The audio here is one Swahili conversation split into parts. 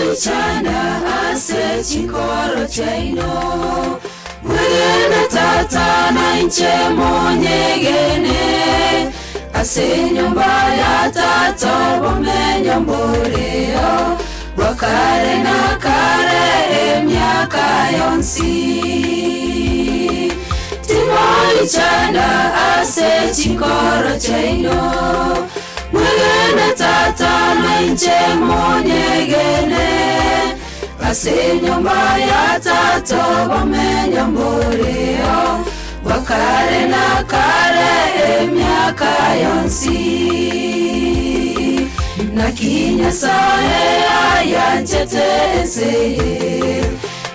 Timoichana ase chikoro chaino Mwegene tata na inche monyegene Ase nyumba ya tata bomenyo mboreo Wakare na kare emiaka yonsi Timoichana ase chikoro chaino Mwegene tata na inche monyegene Ase nyumba ya tata bomenyo mboreo Wakare na kare emiaka yonsi Naki Nyasaye ayanchete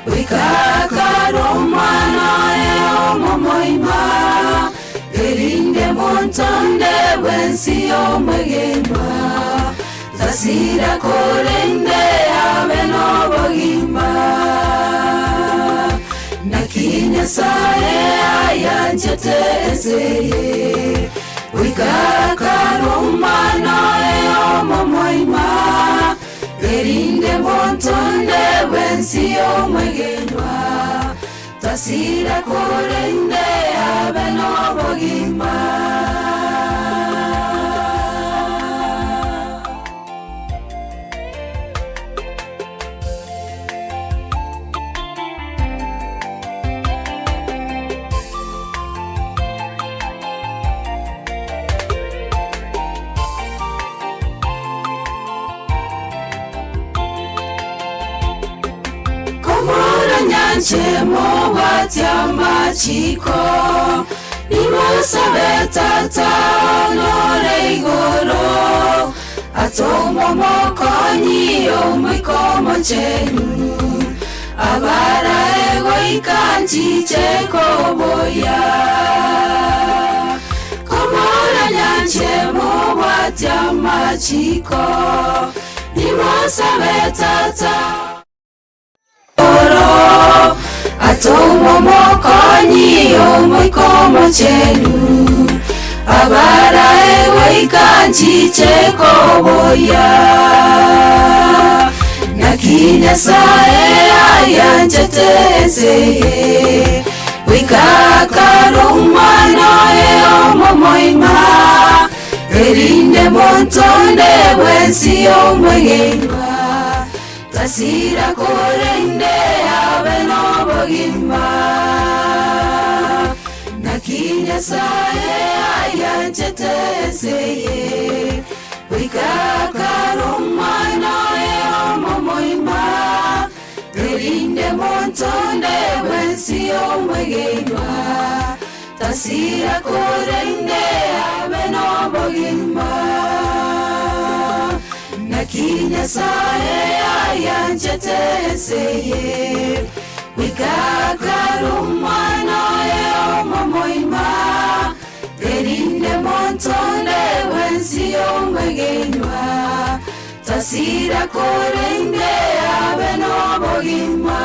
Wikakaro mwana omomoima Erinde montonde bwensi omwegenwa Tasira korende abe n'obogima Naki Nyasaye ayanchete Wikakaro mwana omomoima Erinde montonde bwensi omwegenwa Tasira korende abe n'obogima Nyanche mobwatia machiko Nimusabe tata nore igoro Atomwa mokonyi omwiko mochenu Abara ego ikanchiche koboya Komora nyanche mobwatia machiko Nimusabe tata Atomwa mokonyi omwiko mochenu Abara ego ikanchiche koboya Naki Nyasaye ayanchete Wikakaro mwana omomoima Erinde montonde bwensi omwegenwa Tasira korende abe n'obogima Naki Nyasaye ayanchete Wikakaro mwana omomoima Erinde montonde bwensi omwegenwa Tasira korende abe n'obogima Naki Nyasaye ayanchete Wikakaro mwana omomoima Erinde montonde bwensi omwegenwa Tasira korende abe n'obogima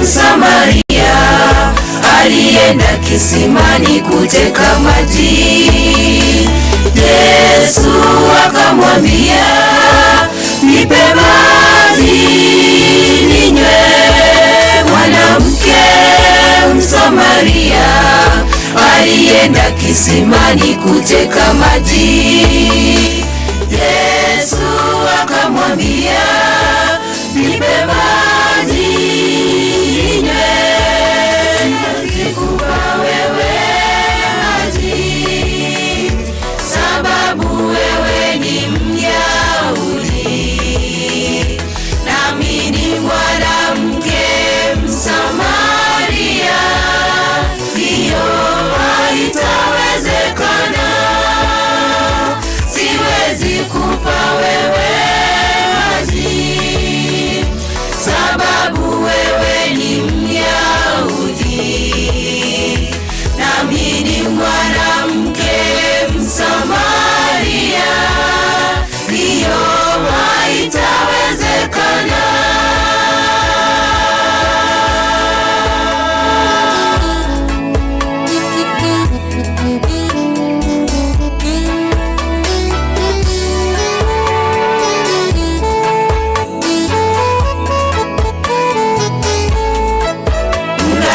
Msamaria alienda kisimani kuteka maji. Yesu akamwambia, nipe maji ninywe. Mwanamke Msamaria alienda kisimani kuteka maji. Yesu akamwambia, nipe maji ninywe. Sikupa wewe maji, sababu wewe ni Myahudi, nami ni mwanamke Msamaria. Hiyo haitawezekana, siwezi kupa wewe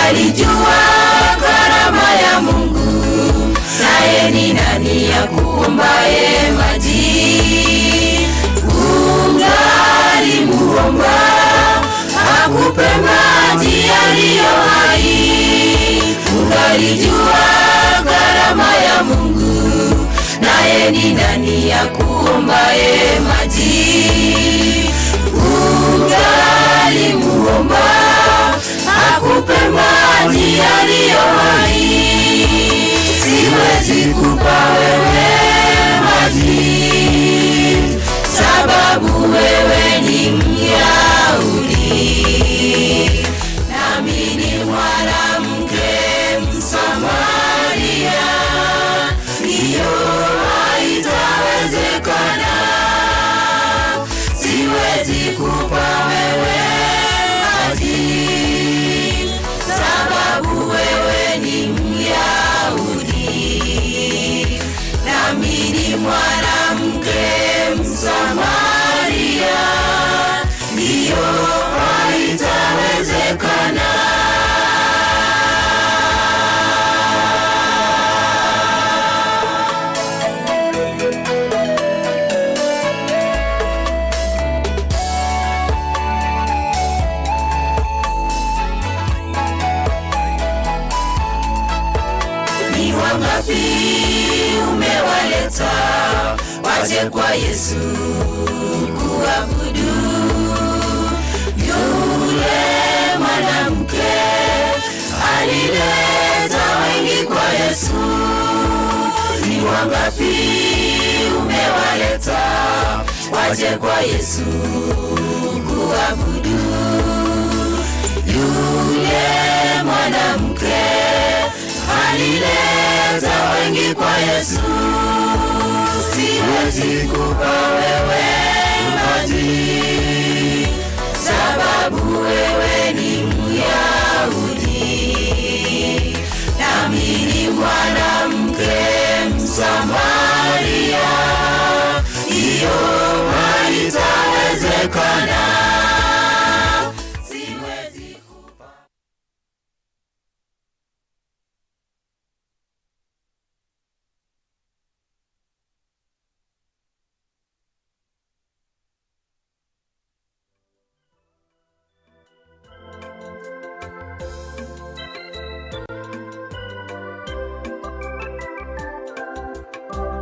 Ungalijua karama ya Mungu, naye ni nani akuombaye maji, ungalimuomba akupe maji yaliyo hai. Ungalijua karama ya Mungu, naye ni nani akuombaye maji, ungalimuomba akupe maji yaliyo hai. Siwezi kupa wewe maji, sababu wewe ni Myahudi, nami ni mwanamke Msamaria, hiyo haitawezekana. Siwezi kupa wewe maji, sababu wewe ni Myahudi, nami ni mwanamke Msamaria, hiyo haitawezekana. Ni wangapi umewaleta waje kwa Yesu kuabudu? Yule mwanamke alileta wengi kwa Yesu. Ni wangapi umewaleta waje kwa Yesu kuabudu? Yule mwanamke alileta wengi kwa Yesu. Siwezi kupa wewe maji, sababu wewe ni Myahudi, nami ni mwanamke Msamaria, hiyo haitawezekana. Siwezi kupa.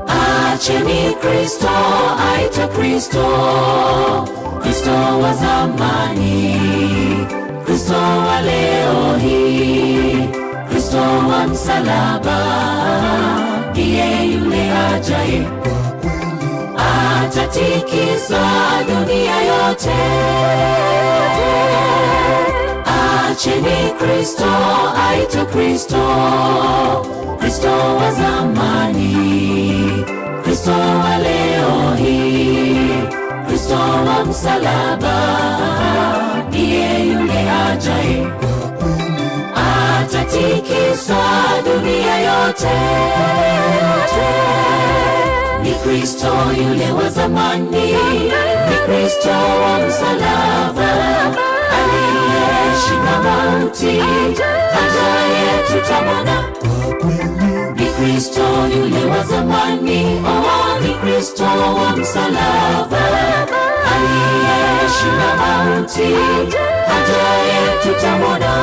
Acheni Kristo aitwe Kristo, Kristo wa zamani, Kristo wa leo hii, Kristo wa msalaba, ndiye yule ajaye, atatikisa dunia yote. Acheni Kristo aitwe Kristo, Kristo wa zamani, Kristo wa leo hii, Kristo wa msalaba, ndiye yule ajaye, atatikisa dunia yote. Ni Kristo yule wa zamani, ni Kristo wa msalaba, aliyeshinda mauti, ajaye tutamwona. Ni Kristo yule wa zamani, oh, ni Kristo wa msalaba, aliyeshinda mauti, ajaye tutamwona.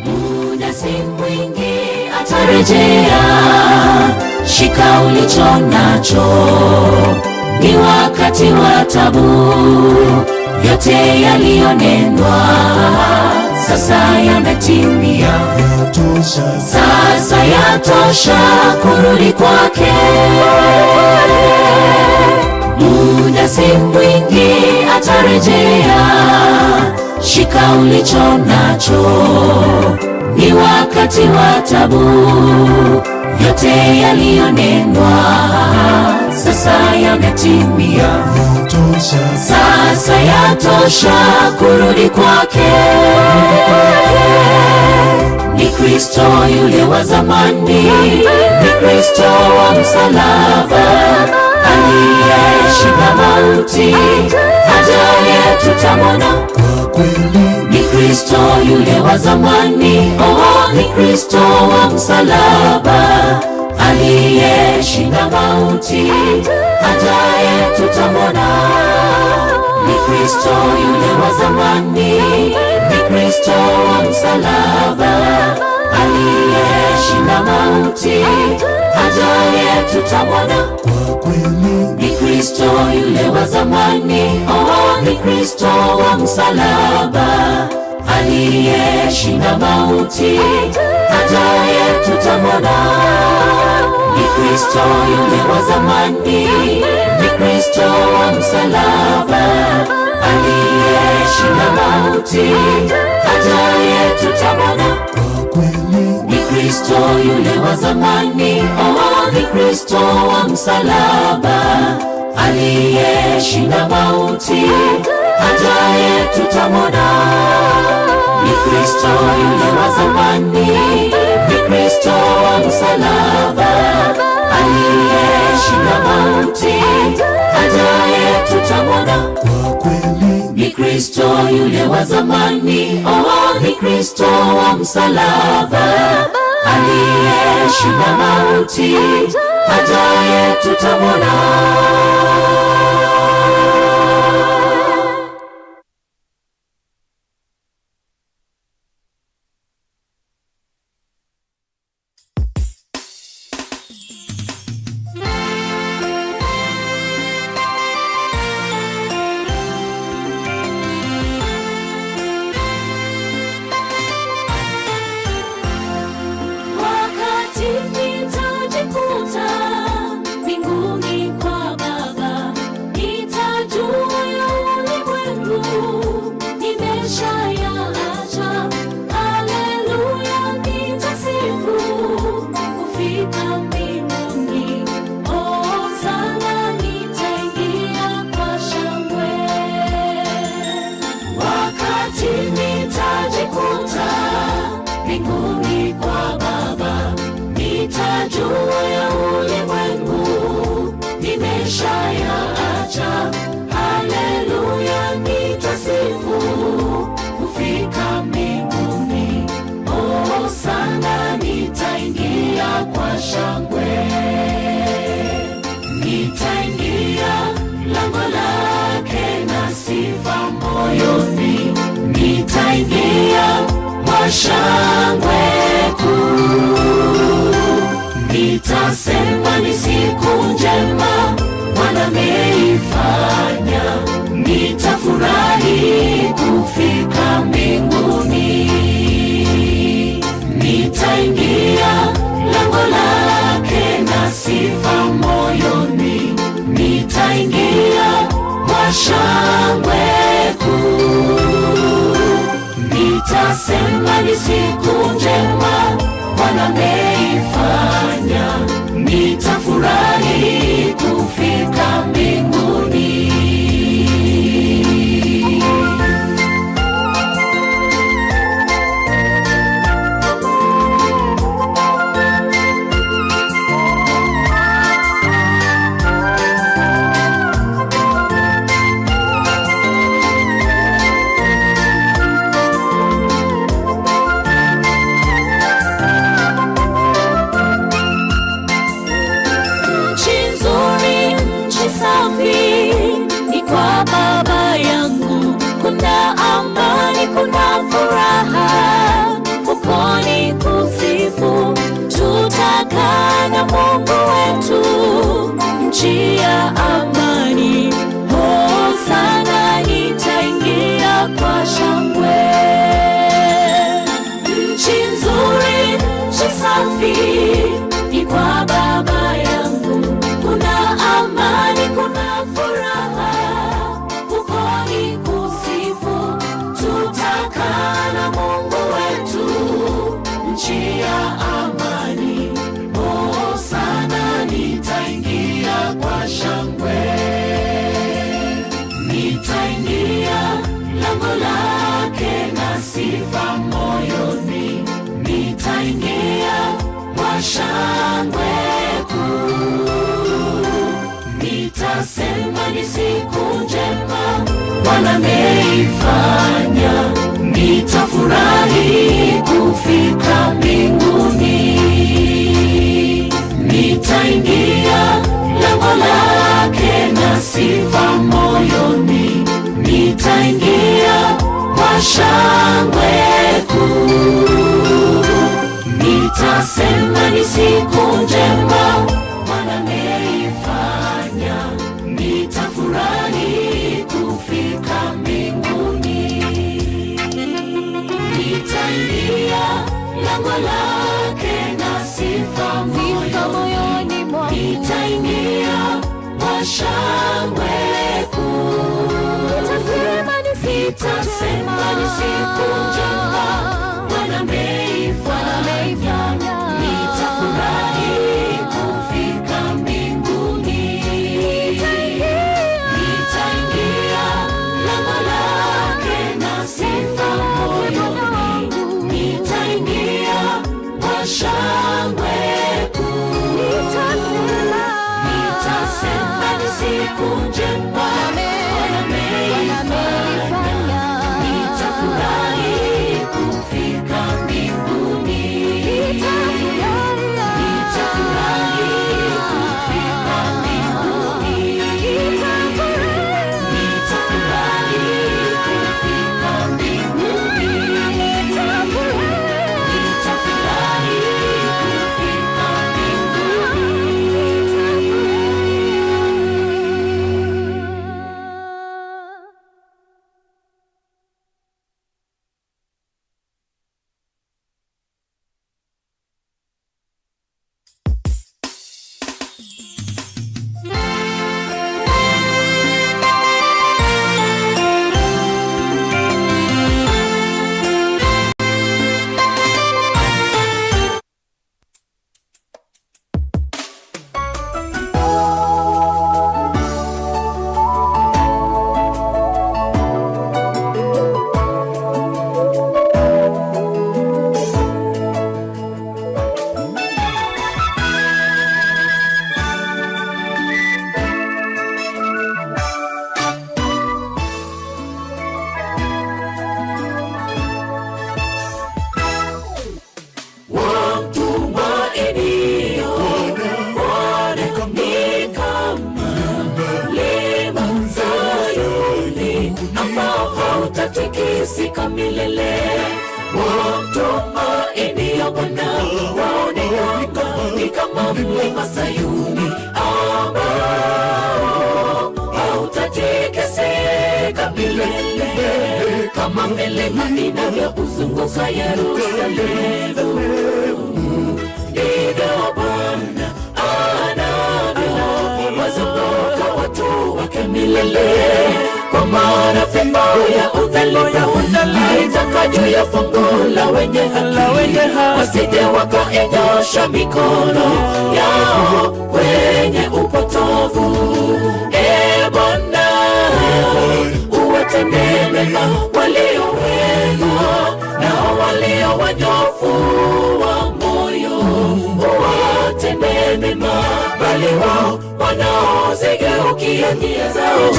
Muda si mwingi atarejea, shika ulicho nacho, ni wakati wa tabu, yote yaliyonenwa sasa yametimia. Sasa yatosha kurudi kwake. Muda si mwingi atarejea, shika ulicho nacho, ni wakati wa tabu, Yote yaliyonenwa sasa yametimia. Sasa yatosha kurudi kwake. Ni Kristo yule wa zamani, ni Kristo wa msalaba, aliyeshinda mauti, ajaye tutamwona. Ni Kristo yule wa zamani, oh, ni Kristo wa msalaba, aliyeshinda mauti, ajaye tutamwona. Ni Kristo yule wa zamani, ni Kristo wa msalaba, aliyeshinda mauti, ajaye tutamwona. Ni Kristo yule wa zamani, oh, ni Kristo wa msalaba, aliyeshinda mauti, ajaye tutamwona. Ni Kristo yule wa zamani, ni Kristo wa msalaba, aliyeshinda mauti, ajaye tutamwona. Ni Kristo yule wa zamani, oh, ni Kristo wa msalaba, aliyeshinda mauti, ajaye tutamwona. Ni Kristo yule wa zamani, ni Kristo wa msalaba, aliyeshinda mauti, ajaye tutamwona. Ni Kristo yule wa zamani, oh, ni Kristo wa msalaba, aliyeshinda mauti, ajaye tutamwona. Wakati nitajikuta mbinguni kwa Baba, nitajua ya ulimwengu nimeshayaacha. Haleluya, nitasifu kufika mbinguni. Hosana, nitaingia kwa shangwe. Wakati nitajikuta mbinguni kwa Baba, nitajua ya ulimwengu nimeshayaacha. Haleluya, nitasifu kufika mbinguni. Hosana, nitaingia kwa shangwe. Nitaingia lango lake na sifa moyoni, nitaingia kwa shangwe kuu. Nitasema ni siku njema Bwana ameifanya, nitafurahi kufika mbinguni. Nitaingia lango lake na sifa moyoni, nitaingia kwa shangwe kuu. Nitasema ni siku njema Bwana ameifanya, nitafurahi kufika mbinguni. kwa shangwe kuu. Nitasema ni siku njema Bwana ameifanya, nitafurahi kufika mbinguni. Nitaingia lango lake na sifa moyoni, nitaingia kwa shangwe kuu. Nitasema ni siku njema Bwana ameifanya, nitafurahi kufika mbinguni. Nitaingia lango lake na sifa moyoni mwangu, nitaingia kwa shangwe kuu. Nitasema ni siku njema Bwana ameifanya, nitafurahi kufika mbinguni. Nitaingia lango lake na sifa moyoni, nitaingia kwa shangwe kuu. Nitasema ni siku njema Bwana ameifanya, nitafurahi kufika mbinguni. Nitafurahi kufika mbinguni. Nitafurahi kufika mbinguni. Nitafurahi kufika mbinguni. Wamtumainio Bwana ni kama mlima Sayuni ambao hautatikisika milele. Wamtumainio Bwana waonekana ni kama mlima Sayuni ambao hautatikisika milele, kama milima inavyouzunguka Yerusalemu, ndivyo Bwana anavyowazunguka watu wake milele. Kwa maana fimbo ya udhalimu haitakaa juu ya fungu la wenye haki, wasije wakainyoosha mikono yao kwenye upotovu. E Bwana, uwatendee mema walio wema, nao walio wanyofu wa moyo uwatendee mema, bali wao wanaozigeukia njia zao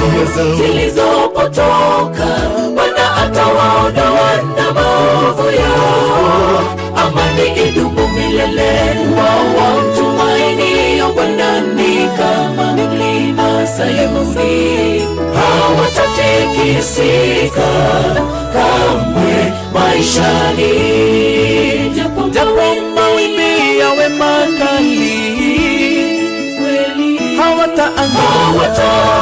zilizopotoka, Bwana atawaondoa na maovu yao. Amani idumu milele, wao wamtumainio Bwana ni kama mlima Sayuni, hawatatikisika kamwe maishani. Japo Japo mawimbi yawe makali, kweli hawataanguka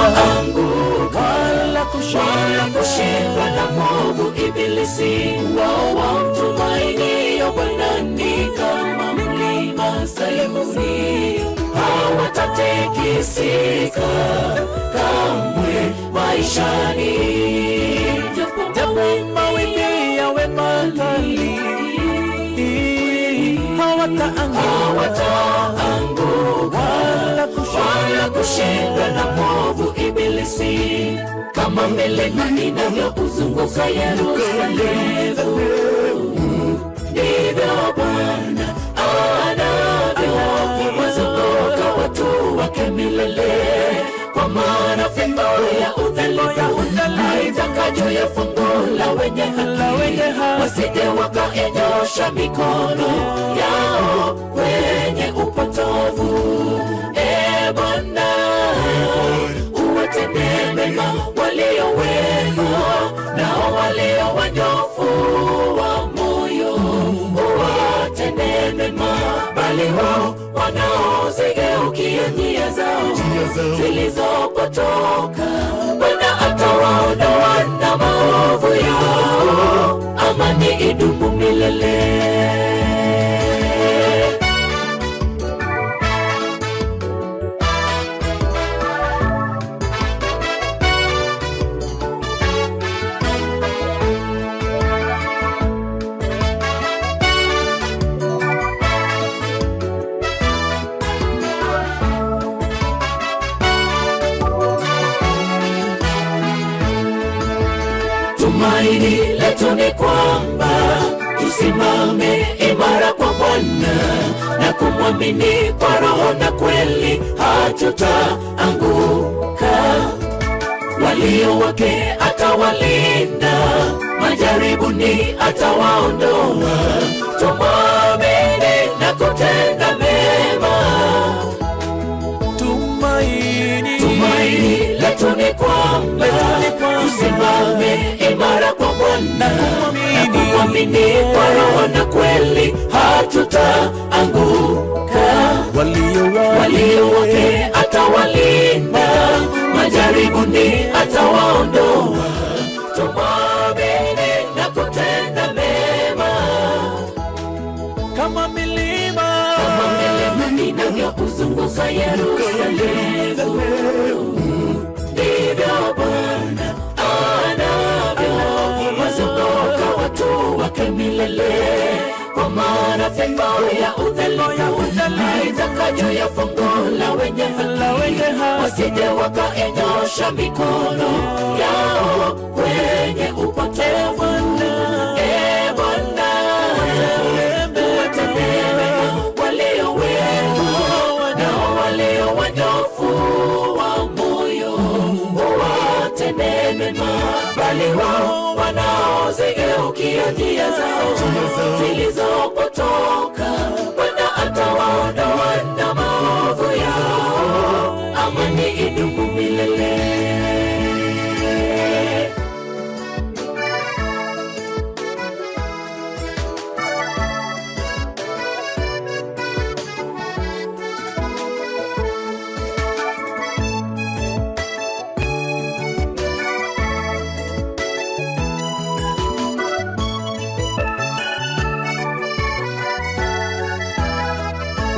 hawataanguka wala kushindwa wala kushindwa na mwovu Ibilisi. Wao wamtumainio Bwana ni kama mlima Sayuni, hawatatikisika kamwe maishani. Japo mawimbi yawe makali, hawataanguka Hawataanguka wala kushindwa wala kushindwa na mwovu Ibilisi, kama milima inavyouzunguka Yerusalemu, ndivyo Bwana maana fimbo ya udhalimu haitakaa juu ya fungu la wenye haki, wasije wakainyosha mikono yao kwenye upotovu. E Bwana, uwatendee mema walio wema, nao walio wanyofu wa moyo uwatendee mema, bali wao wanaozigeukia njia zao zilizopotoka, Bwana atawaondoa na maovu yao. Amani idumu milele. Tumaini letu ni kwamba tusimame imara kwa Bwana na kumwamini kwa roho na kweli, hatutaanguka. Walio wake atawalinda, majaribuni atawaondoa. Tumwamini na kutenda mema. Tumaini, Tumaini letu ni kwamba tusimame imara kwa Bwana na kumwamini kwa roho na kweli, hatutaanguka. Walio Walio wake atawalinda, majaribuni atawaondoa. Tumwamini na kutenda mema, kama milima, kama milima inavyouzunguka Yerusalemu, ndivyo Bwana anavyowazunguka watu wake milele. Kwa maana fimbo ya udhalimu haitakaa juu ya fungu la wenye haki, wasije wakainyosha mikono yao kwenye upotevu. E Bwana, uwatendee mema walio wema, nao walio wanyofu wa moyo uwatendee mema, bali wao wanaozigeukia njia zao zilizopotoka, Bwana atawaondoa na maovu yao. Amani idumu milele.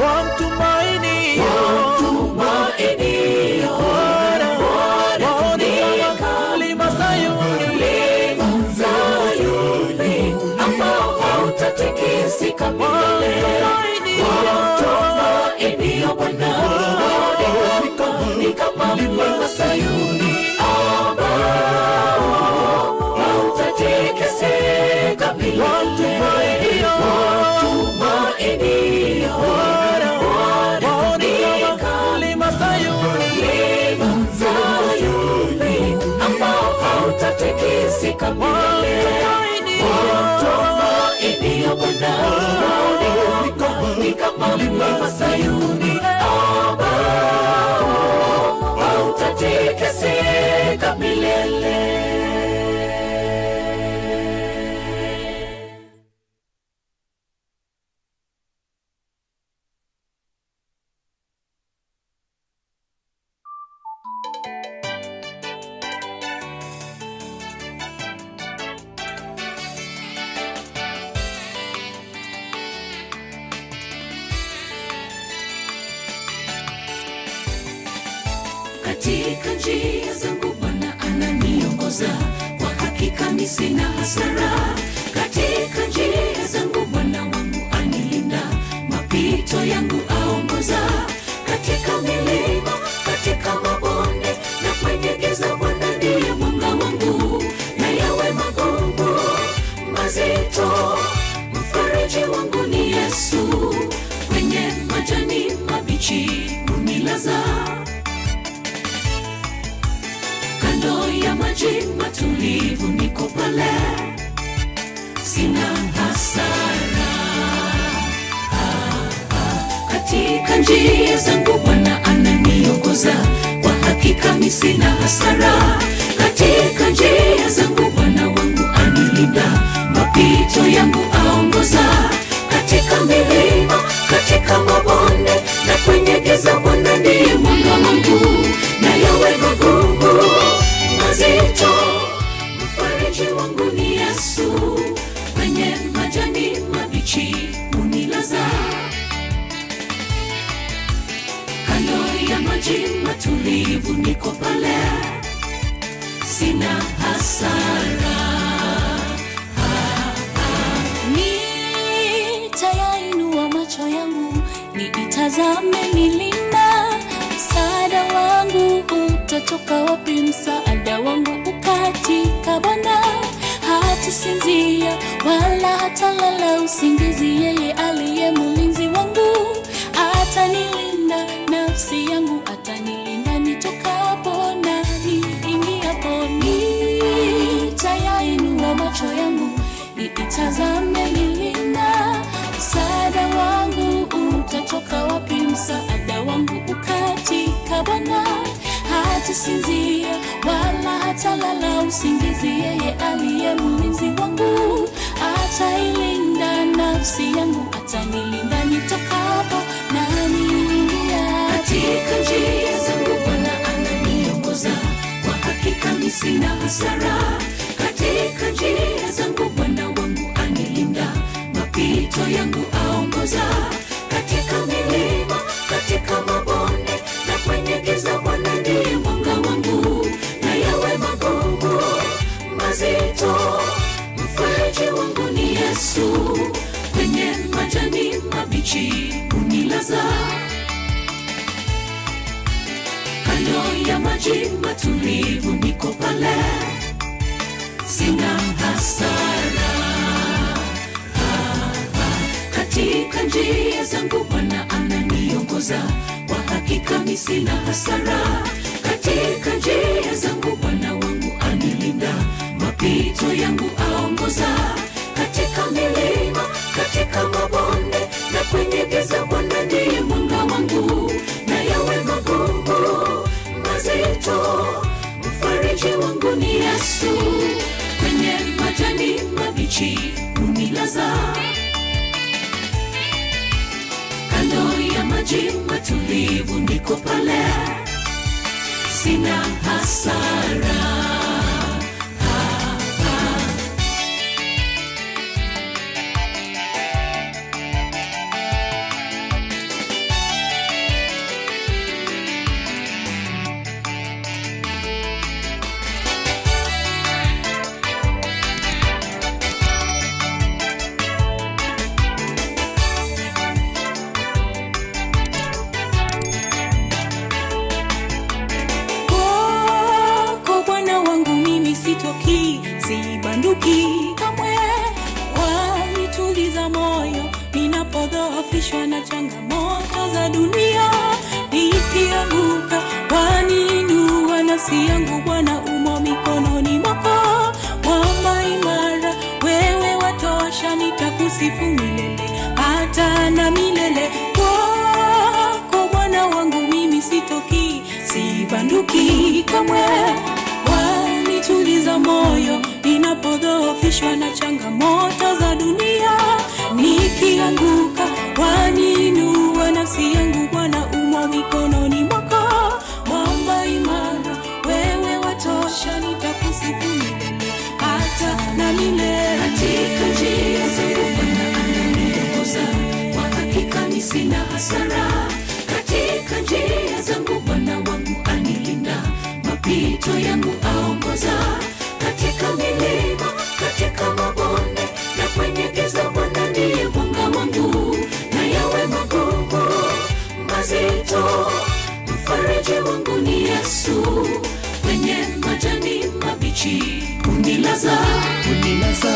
Wamtumaini Tumaini Bwana, Bwana waone ni kama mlima Sayuni, mlima Sayuni ambao hautatikisika milele. Wamtumainio Bwana ni kama mlima Sayuni ambao hautatikisika milele. Wamtumainio Bwana waone ni kama mlima Sayuni, mlima Sayuni ambao hautatikisika milele. Wamtumainio Bwana ni kama mlima Sayuni ambao hautatikisika milele. Katika njia zangu Bwana ananiongoza, kwa hakika mi sina hasara. Katika njia zangu Bwana wangu anilinda, mapito yangu aongoza. Katika milima, katika mabonde na kwenye giza, Bwana ndiye mwanga wangu. Na yawe magumu mazito, mfariji wangu ni Yesu. Kwenye majani mabichi hunilaza. pale, sina hasara. Katika njia zangu Bwana ananiongoza, kwa hakika mi sina hasara. Katika njia zangu Bwana wangu anilinda, mapito yangu aongoza. Katika milima, katika mabonde na kwenye giza, Bwana ndiye mwanga wangu, na yawe magumu mazito, mfariji wangu ni Yesu. Kwenye majani mabichi hunilaza, kando ya maji matulivu niko pale, sina hasara. Nitayainua macho yangu niitazame milima, msaada wangu utatoka wapi? Msaada wangu ukatika Bwana. Hatasinzia wala hatalala usingizi, yeye aliye mlinzi wangu atanilinda nafsi yangu, atanilinda nitokapo na niingiapo. Nitayainua macho yangu niitazame milima, msaada wangu utatoka wapi? Msaada wangu ukatika Bwana. Hatasinzia wala hatalala usingizi, yeye aliye mlinzi wangu atailinda nafsi yangu, atanilinda nitokapo na niingia. Katika njia zangu Bwana ananiongoza, kwa hakika mi sina hasara. Katika njia zangu Bwana wangu anilinda, mapito yangu aongoza. Katika milima, katika mabonde na kwenye giza, Bwana ndiye mwanga wangu, na yawe magumu mazito, mfariji wangu ni Yesu. Kwenye majani mabichi hunilaza, kando ya maji matulivu niko pale, sina hasara. Katika njia zangu Bwana ananiongoza, kwa hakika mi sina hasara. Katika njia zangu Bwana wangu anilinda, mapito yangu aongoza. Katika milima, katika mabonde na kwenye giza, Bwana ndiye mwanga wangu, na yawe magumu mazito, mfariji wangu ni Yesu. Kwenye majani mabichi hunilaza, kando ya maji matulivu niko pale, sina hasara. Kwako Bwana wangu mimi sitoki, sibanduki kamwe. Wanituliza moyo ninapodhoofishwa na changamoto za dunia. Nikianguka waniinua, nafsi yangu Bwana umo mikononi mwako. Mwamba imara, wewe watosha, nitakusifu milele hata na milele. Kwako Bwana wangu mimi sitoki, sibanduki kamwe. Wanituliza moyo ninapodhoofishwa na changamoto za dunia. Nikianguka waniinua, nafsi yangu Bwana umo mikononi mwako. Mwamba imara, wewe watosha, nitakusifu milele hata na milele. Katika njia zangu Bwana ananiongoza, kwa hakika mi sina hasara. Katika njia zangu Bwana wangu anilinda, mapito yangu aongoza. Katika milima, katika mabonde na kwenye giza, Bwana ndiye mwanga wangu, na yawe magumu mazito, mfariji wangu ni Yesu. Kwenye majani mabichi hunilaza, Hunilaza,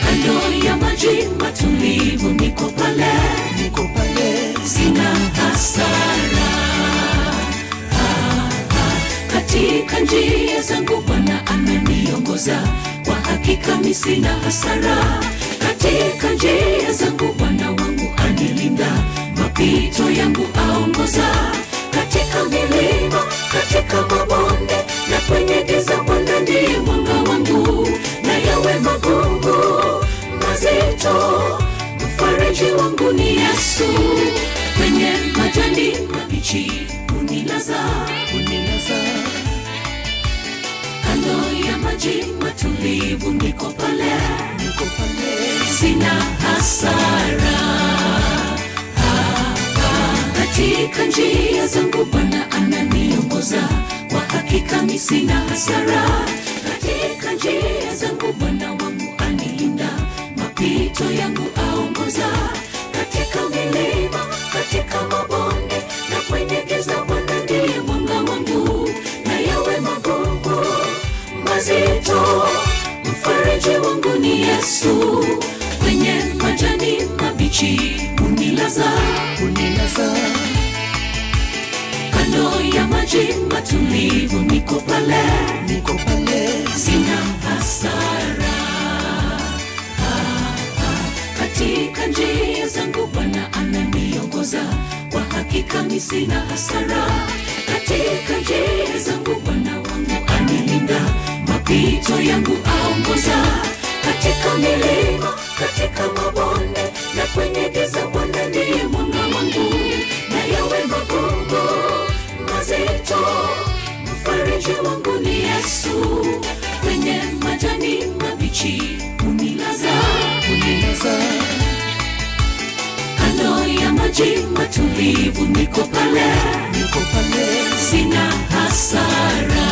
kando ya maji matulivu niko pale, niko pale, sina hasara. Katika njia zangu Bwana ananiongoza, mi sina hasara. Katika njia zangu Bwana wangu anilinda, mapito yangu aongoza. Katika milima, katika mabonde na kwenye giza, Bwana ndiye mwanga wangu. Na yawe magumu mazito, mfariji wangu ni Yesu. Kwenye majani mabichi hunilaza, Unilaza, kando ya maji matulivu niko pale, niko pale, sina hasara. Katika njia zangu Bwana ananiongoza, kwa hakika mi sina hasara. Katika njia zangu Bwana wangu anilinda, mapito yangu aongoza. Katika milima, katika mabonde na kwenye giza, Bwana ndiye mwanga wangu. Na yawe magumu mazito, mfariji wangu ni Yesu. Kwenye majani mabichi hunilaza, unilaza, kando ya maji matulivu niko pale, niko pale, sina hasara. Katika njia zangu Bwana ananiongoza, kwa hakika mi sina hasara. Katika njia zangu Bwana wangu anilinda, mapito yangu aongoza. Katika milima, katika mabonde na kwenye giza, Bwana ndiye mwanga wangu. Na yawe magumu mazito, mfariji wangu ni Yesu. Kwenye majani mabichi hunilaza, unilaza, kando ya maji matulivu niko pale, niko pale, sina hasara.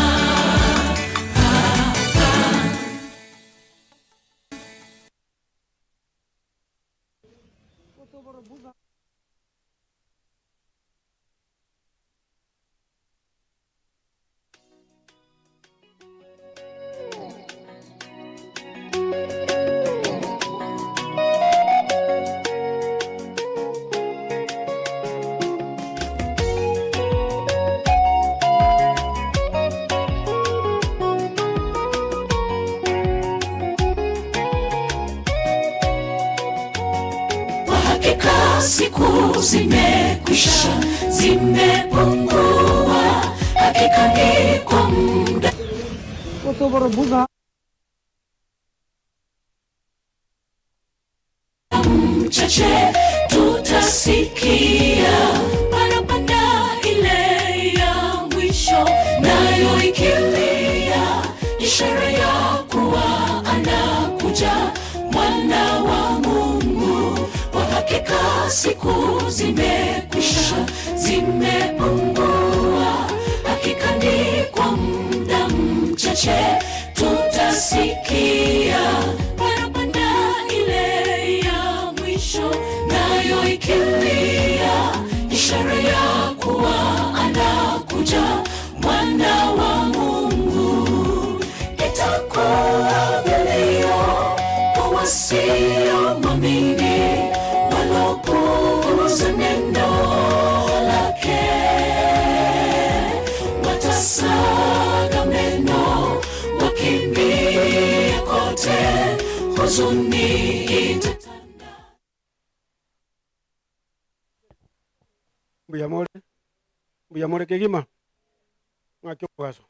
Kwa hakika siku zimekwisha, zimepungua, hakika ni kwa muda mchache tutasikia parapanda ile ya mwisho, nayo ikilia, ishara ya kuwa anakuja mwana wa Mungu. Kwa hakika siku zimekwisha, zimepungua, hakika ni kwa muda mchache tutasikia parapanda ile ya mwisho, nayo ikilia, ishara ya kuwa anakuja mwana wa Mungu. Itakuwa vilio kwa wasiomwamini, walopuuza neno lake, watasaga meno wakimbie kote, huzuni itatanda. Mbuyamore, mbuyamore kegima, ng'aki omogaso,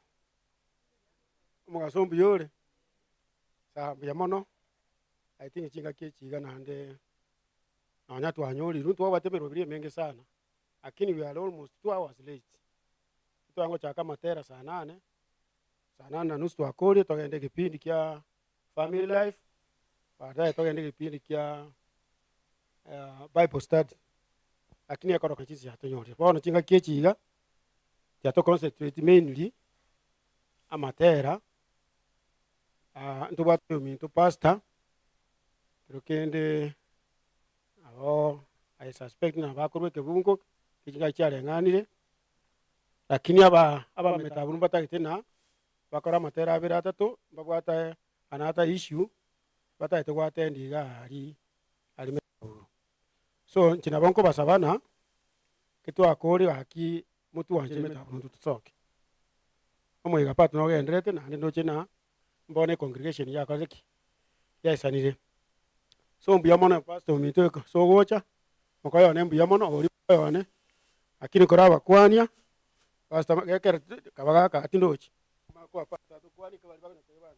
omogaso mbuyore, sawa mbuya mono, I think chingaki echiga naende nonya twanyorirwe ntwabwate emeroberi emenge sana, lakini we are almost 2 hours late. Twangochaka amatera saa nane, saa nane na nusu twakorie togenda ekipindi kia family life, baadaye togenda ekipindi kia Bible study, lakini ekoroka chinsi yatonyorire. Bono chingaki echiga tiato concentrate mainly amatera, ntobwate ominto pastor kero kende abo I suspect na bakorwa ekebungo kechingaki chiareng'anire, lakini aba abametabunu batagete na bakora amatera abere atato mbabwate another issue batagete gwatendi iga ari ari metaburu. So nchi nabo nkobasabana ketwakore gaki motuanche metabunu tutosoke omoiga part nogenderete naende ndoche na mbone congregation yakorire ki Yaisanire. So mbuya mono pastor ominto so gocha mokoyone mbuya mono ori mokoyone lakini korabakwania pastor gekera kabagaka atindochi makwa pastor tukwani kabali bagana kwebana.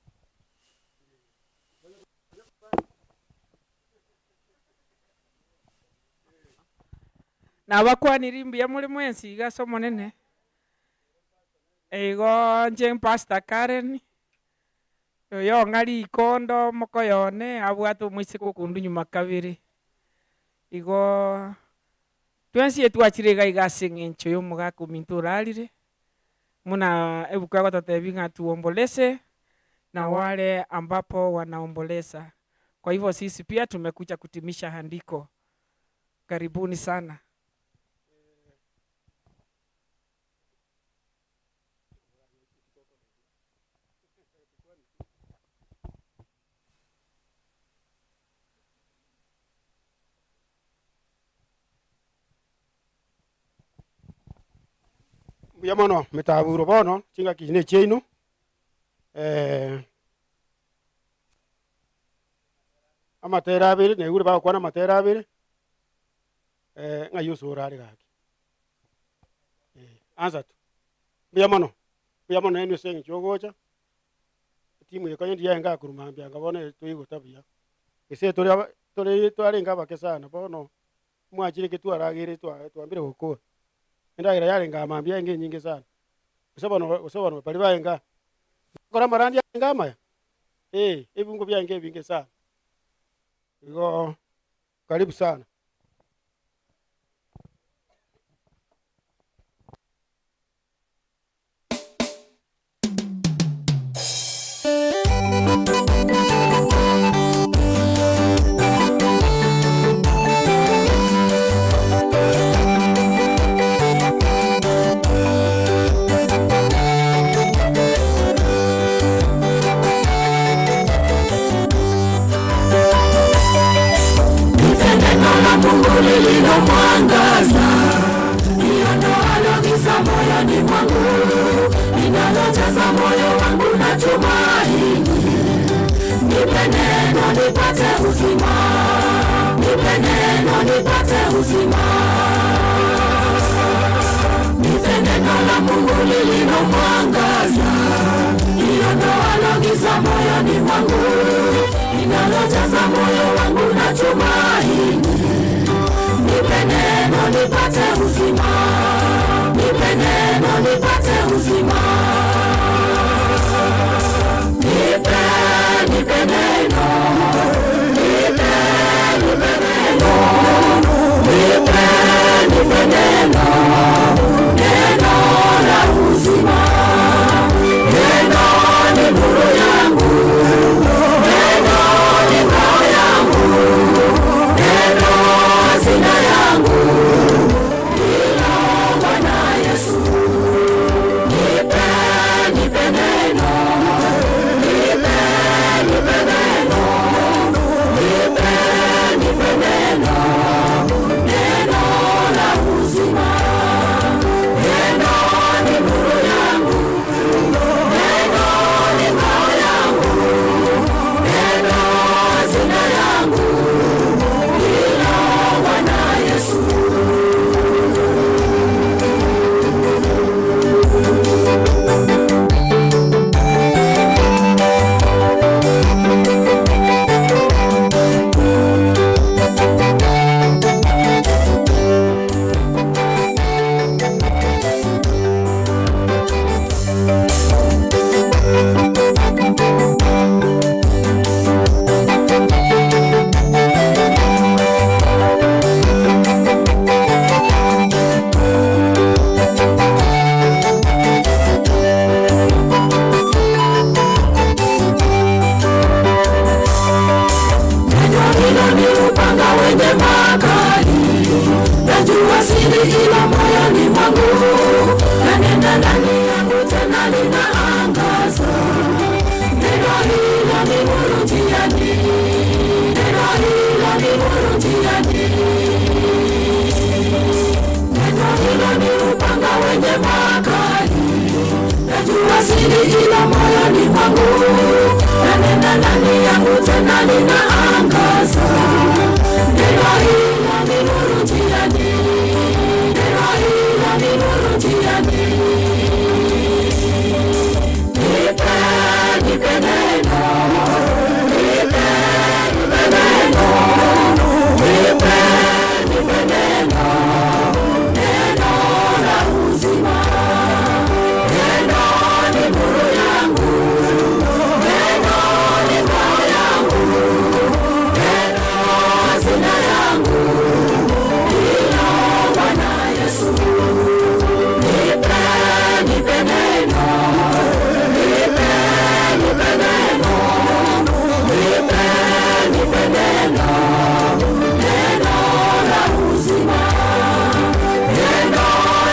Nabakwaniri mbuya muri mwensi iga ase omonene igo nche Pastor Karen oyo ng'ari ikondo mokoyone abwate omoiseke okundu nyuma kabere igo twensi etwachire iga iga ase eng'encho ya omogaka ominto orarire muna ebuku egototebi ng'a tuomboleze na wale ambapo wanaomboleza. Kwa hivyo sisi pia tumekuja kutimisha andiko. Karibuni sana. Mbuya mono metaburo bono chingaki ne chiaino amatera abere negure bagokwana amatera abere ng'a yosora are gaki anza tu mbuya mono ene ase eng'encho ogocha timu yekonye ndiaye ngakurumambia ngabone toigota buya ese tore twarenga abake sana bono mwachire ke twaragere twambire gokora endagira yarenga amambia enge nyingi sana usabano bali baenga kora marandi ngama ebungo byange binge sana igo karibu sana. Mwangaza liondoalo giza moyoni mwangu, linalojaza moyo wangu na tumaini. Nipe neno nipate uzima, nipe neno nipate uzima. Nipe neno la Mungu lililo mwangaza, liondoalo giza moyoni mwangu, linalojaza moyo wangu na tumaini. Nipe neno nipate uzima, nipe neno nipate uzima. Nipe, nipe neno, nipe, nipe neno, nipe, nipe neno, neno la uzima. Neno ni nuru yangu, neno ni ngao yangu, neno hazina yangu, ila Bwana Yesu. Nipe, nipe neno, nipe, nipe neno, nipe, nipe neno, neno la uzima. Neno ni nuru yangu, neno ni ngao yangu, neno hazina yangu, ila Bwana Yesu. Neno hilo ni upanga wenye makali, najua siri ilo moyoni mwangu, nanena ndani yangu tena linaangaza. Neno hilo ni nuru njiani, neno hilo ni nuru njiani. Neno hilo ni upanga wenye makali, najua siri ilo moyoni mwangu, nanena ndani yangu tena linaangaza. Neno hilo ni nuru njiani, neno hilo ni nuru njiani. Nipe, nipe neno, nipe, nipe neno, nipe, nipe neno, neno la uzima. Neno ni nuru yangu, neno ni ngao yangu, neno hazina yangu, ndilo Bwana Yesu. Nipe, nipe neno, nipe, nipe neno, nipe, nipe neno, neno la uzima. Neno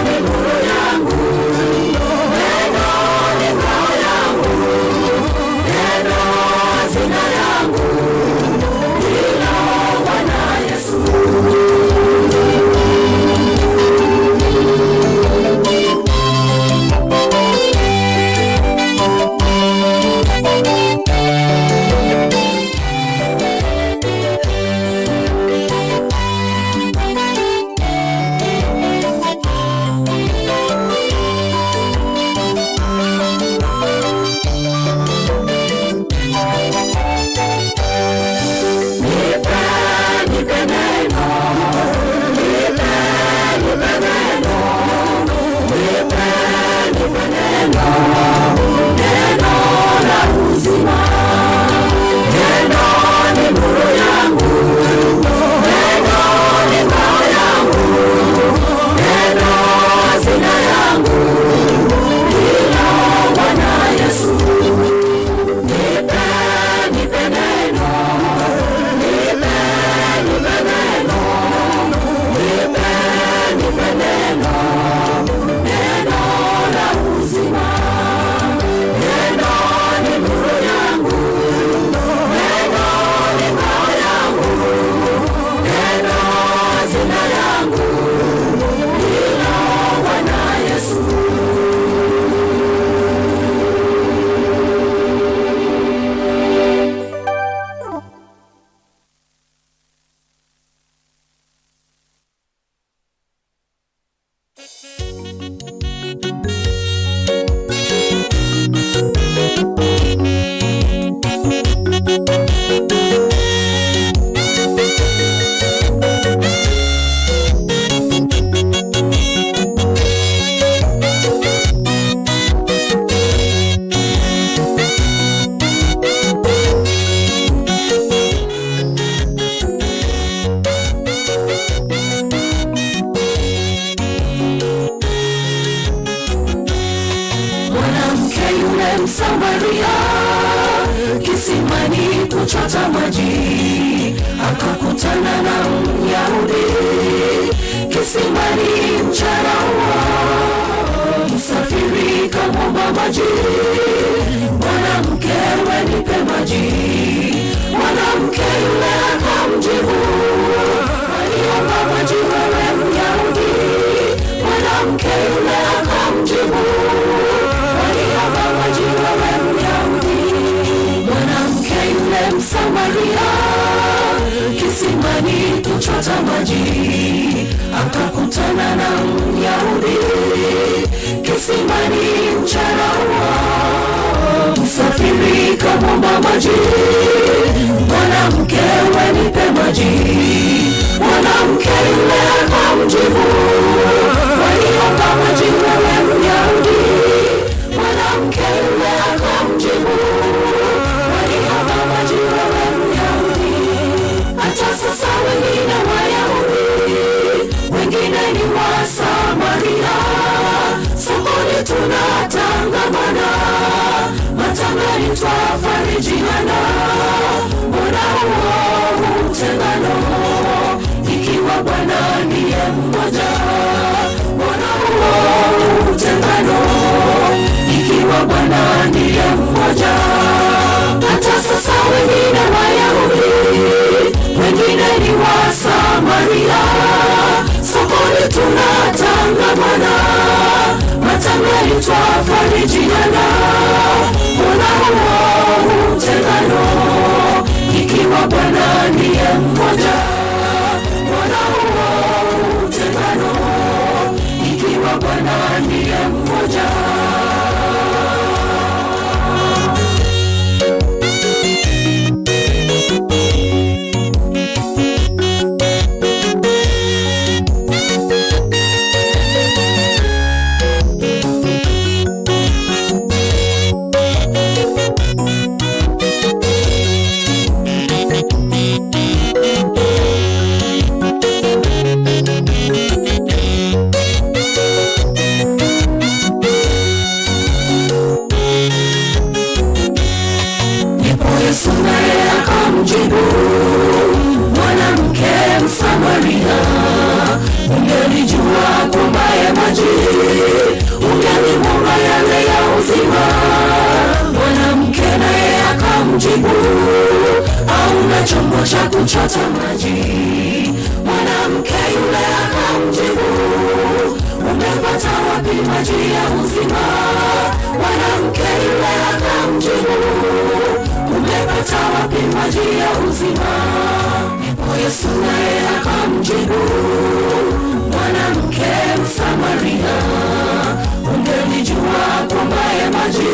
ni nuru yangu, neno ni ngao yangu, neno hazina yangu, ndilo Bwana Yesu. Nipe, nipe neno, nipe, nipe neno, nipe, nipe neno, neno la uzima. Neno ni nuru yangu, neno ni ngao yangu, neno hazina yangu, ndilo Bwana Yesu. Nipe, nipe neno, nipe, nipe neno, nipe, nipe neno, neno la uzima. Neno ni nuru yangu, neno ni ngao yangu, neno hazina yangu, ndilo Bwana Yesu. Mwanamke yule Msamaria kisimani kuchota maji, akakutana na Myahudi kisimani mchana huo. Msafiri kamwomba maji, mwanamke we nipe maji. Mwanamke yule akamjibu, aliomba maji wewe Myahudi. Mwanamke yule akamjibu, waliomba maji wewe Myahudi. Mwanamke yule Msamaria kisimani kuchota maji, akakutana na Myahudi kisimani mchana huo. Msafiri kamwomba maji, mwanamke we nipe maji. Mwanamke yule akamjibu, waliomba maji wewe Myahudi. Mwanamke yule akamjibu, waliomba maji wewe Myahudi. Hata sasa wengine Wayahudi, wengine ni Wasamaria. Sokoni tunatangamana, matangani twafarijiana. Mbona huo utengano, ikiwa Bwana ndiye mmoja? Mbona huo utengano, ikiwa Bwana ndiye mmoja? Hata sasa wengine Wayahudi, wengine ni Wasamaria. Sokoni tunatangamana, matangani twafarijiana. Mbona huo utengano, ndiye mmoja, mbona huo utengano ikiwa Bwana ndiye mmoja? Ndipo Yesu naye akamjibu, mwanamke Msamaria, ungelijua kuombaye maji, ungelimwomba yale ya uzima. Mwanamke naye akamjibu, hauna chombo cha kuchota maji. Mwanamke yule akamjibu, umepata wapi maji ya uzima? Mwanamke yule akamjibu, umepata wapi maji ya uzima? Ndipo Yesu naye akamjibu, mwanamke Msamaria, ungelijua kuombaye maji,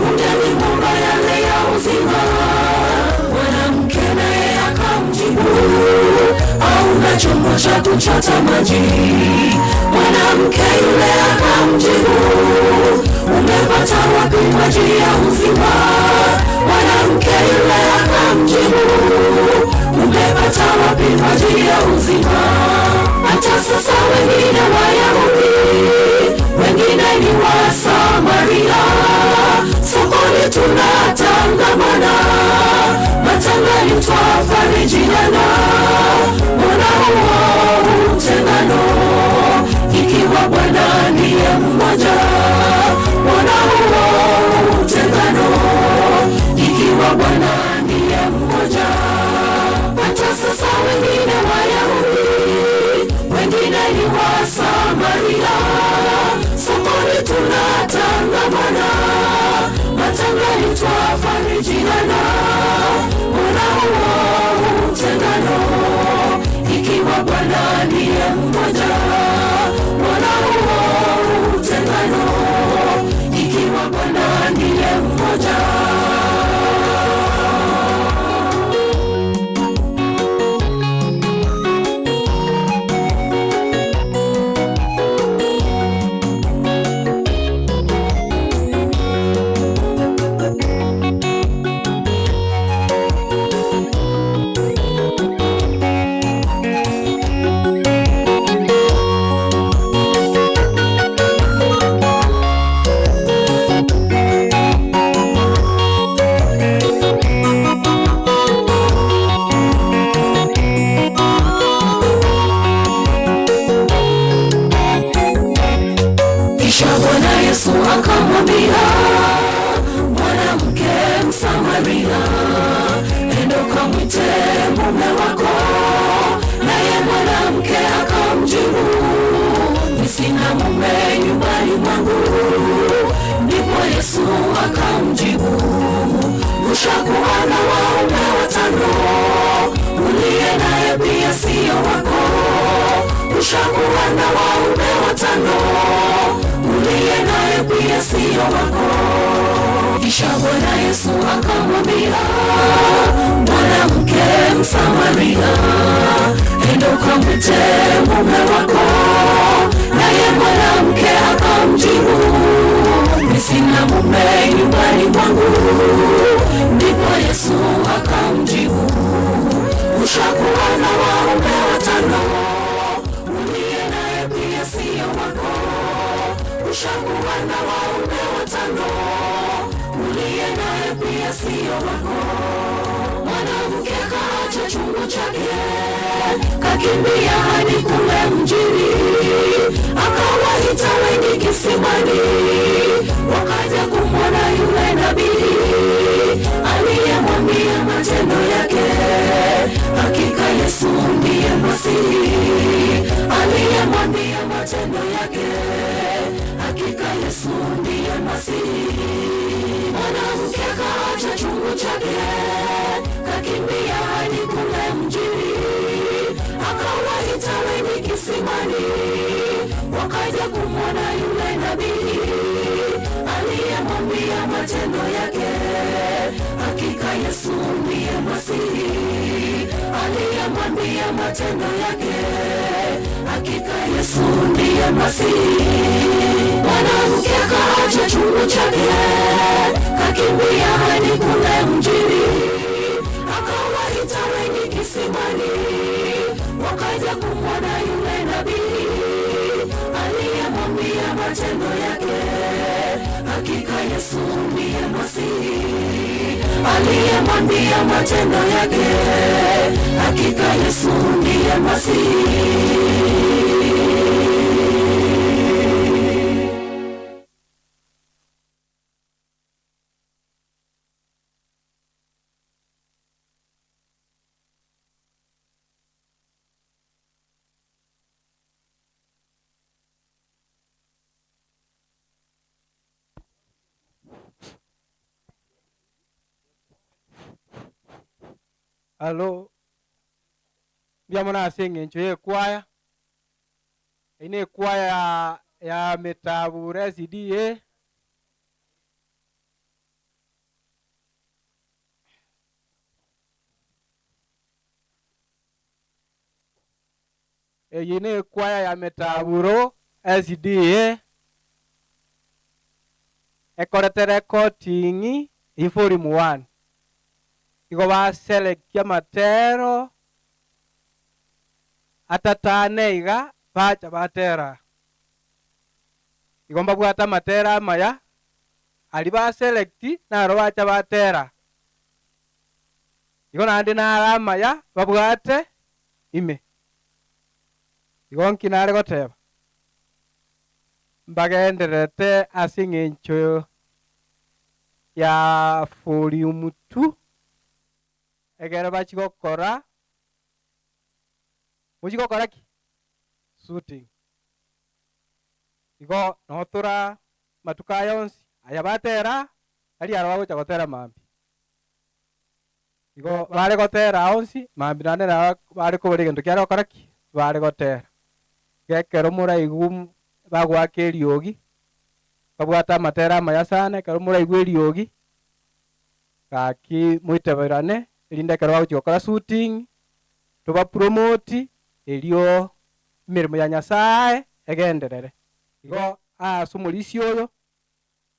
ungelimwomba yale ya uzima. Mwanamke naye akamjibu, hauna chombo cha kuchota maji. Mwanamke yule akamjibu, umepata wapi maji ya uzima? Mwanamke yule akamjibu, umepata wapi maji ya uzima? Hata sasa wengine Wayahudi, wengine ni Wasamaria, sokoni tunatangamana, matangani twafarijiana. Mbona huo utengano ikiwa Bwana ndiye mmoja? Mbona huo utengano ikiwa Bwana ndiye mmoja? Hata sasa wengine Wayahudi, wengine ni Wasamaria, sokoni tunatangamana, matangani twafarijiana. Mbona huo utengano ikiwa Bwana ndiye mmoja? Mbona huo utengano ikiwa Bwana ndiye mmoja? Kisha Bwana Yesu akamwambia, mwanamke Msamaria, enda ukamwite mume wako. Naye mwanamke akamjibu, mimi sina mume nyumbani mwangu. Ndipo Yesu akamjibu, ushakuwa na waume watano, uliye naye pia siyo wako. Ushakuwa na waume watano, uliye naye pia siyo wako. Kisha Bwana Yesu akamwambia, mwanamke Msamaria, enda ukamwite mume wako. Naye mwanamke akamjibu, mimi sina mume nyumbani mwangu. Ndipo Yesu akamjibu, ushakuwa na waume watano, uliye naye pia siyo wako. Ushakuwa na waume watano, uliye naye pia siyo wako. Mwanamke kaacha chungu chake, kakimbia hadi kule mjini, akawaita wengi kisimani, wakaja kumwona yule nabii aliyemwambia matendo yake. Hakika Yesu ndiye Masihi aliyemwambia matendo yake. Hakika Yesu ndiye Masihi. Mwanamke kaacha chungu chake, kakimbia hadi kule Wakaja kumwona yule nabii aliyemwambia matendo yake, hakika Yesu ndiye Masihi. Aliyemwambia matendo yake, hakika Yesu ndiye Masihi. Mwanamke akaacha chungu chake, kakimbia hadi kule mjini, akawaita wengi kisimani, wakaja kumwona yule nabii aliyemwambia matendo yake, hakika Yesu ndiye Masihi. Aliyemwambia matendo yake, hakika Yesu ndiye Masihi. Alo, mbuya mono ase eng'encho ya ekwaya, eyio na ekwaya ya Metabura SDA. Eyio na ekwaya ya Metaburo SDA, ekorete recording eye volume 1. Igo baselect amatero atatane iga bacha batera. Igo mbabwate amatero amaya aria baselect naro bacha batera. Igo naende naro amaya babwate ime. Igo nki nare goteba mbagenderete ase eng'encho ya volume 2 egere bachigokora mochigokora ki shooting. Igo notora matuko aya onsi aya batera ari aro bagocha gotera mambi. Igo bare gotera onsi mambi naende nabo bare kobora egento kiare gokora ki bare gotera. Gekero moraigu bagwaka eriogi babwate amatera amaya sana, ekero moraigu eriogi gaki moiteberane erinde ekero bagochia gokora shooting tobapromote erio emirimo ya Nyasaye egenderere. Igo ase omorisia oyo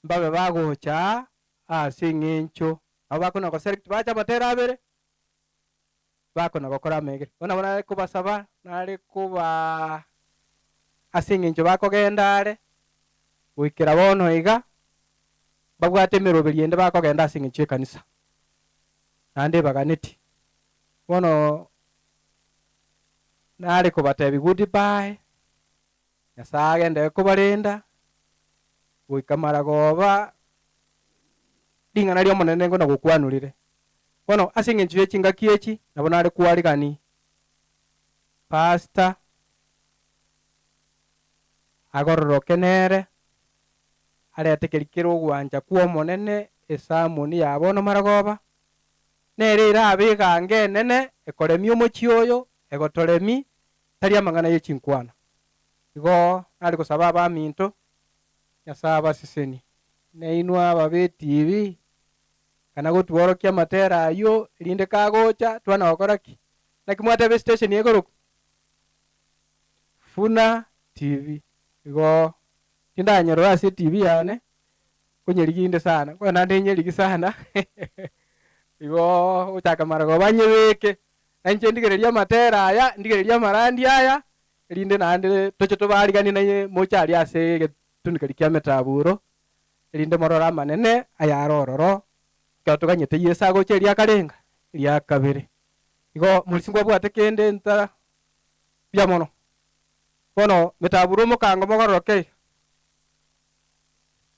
mbabe bagocha ase eng'encho nabo bakona goselect bacha amatera abere bakona gokora amegere. Bono nabo nare kobasaba nare koba ase eng'encho bakogenda are goikera bono iga babwate emeroberi ende bakogenda ase eng'encho y'ekanisa naende baganeti. Bono nare kobatebi goodbye, Nyasaye agende kobarenda goika maragoba ring'ana ria omonene ngo nagokwanurire. Bono ase eng'encho ya chingaki echi nabo nare kwarigani pastor agororoke nere arete keri kere ogwancha kwa omonene esamoni ya bono maragoba nere irabe egange enene ekoremia omochie oyo egotoremi tari amang'ana ya chinkwana. Igo nare gosaba abaminto Nyasaye abaseseni neinwe ababe TV kana gotworokia amatera aywo erinde kagocha twana gokora ki naki mwatebe station egoroku Funa TV. Igo tindanyerora ase TV yane konyeriginde sana kwa nande nyerigi sana igo ochaka maragoba nyebeke nainche ndigereria amatera aya ndigereria amarandi aya erinde naende toche tobarigani naye mochari ase egetunikeri kia Metaburo erinde morora amanene aya ororo ekero toganyete Yeso agocha eria akarenga eria kabere. Igo morisi ngwabwate kende nta buya mono. Bono Metaburo omokango mogororoke iga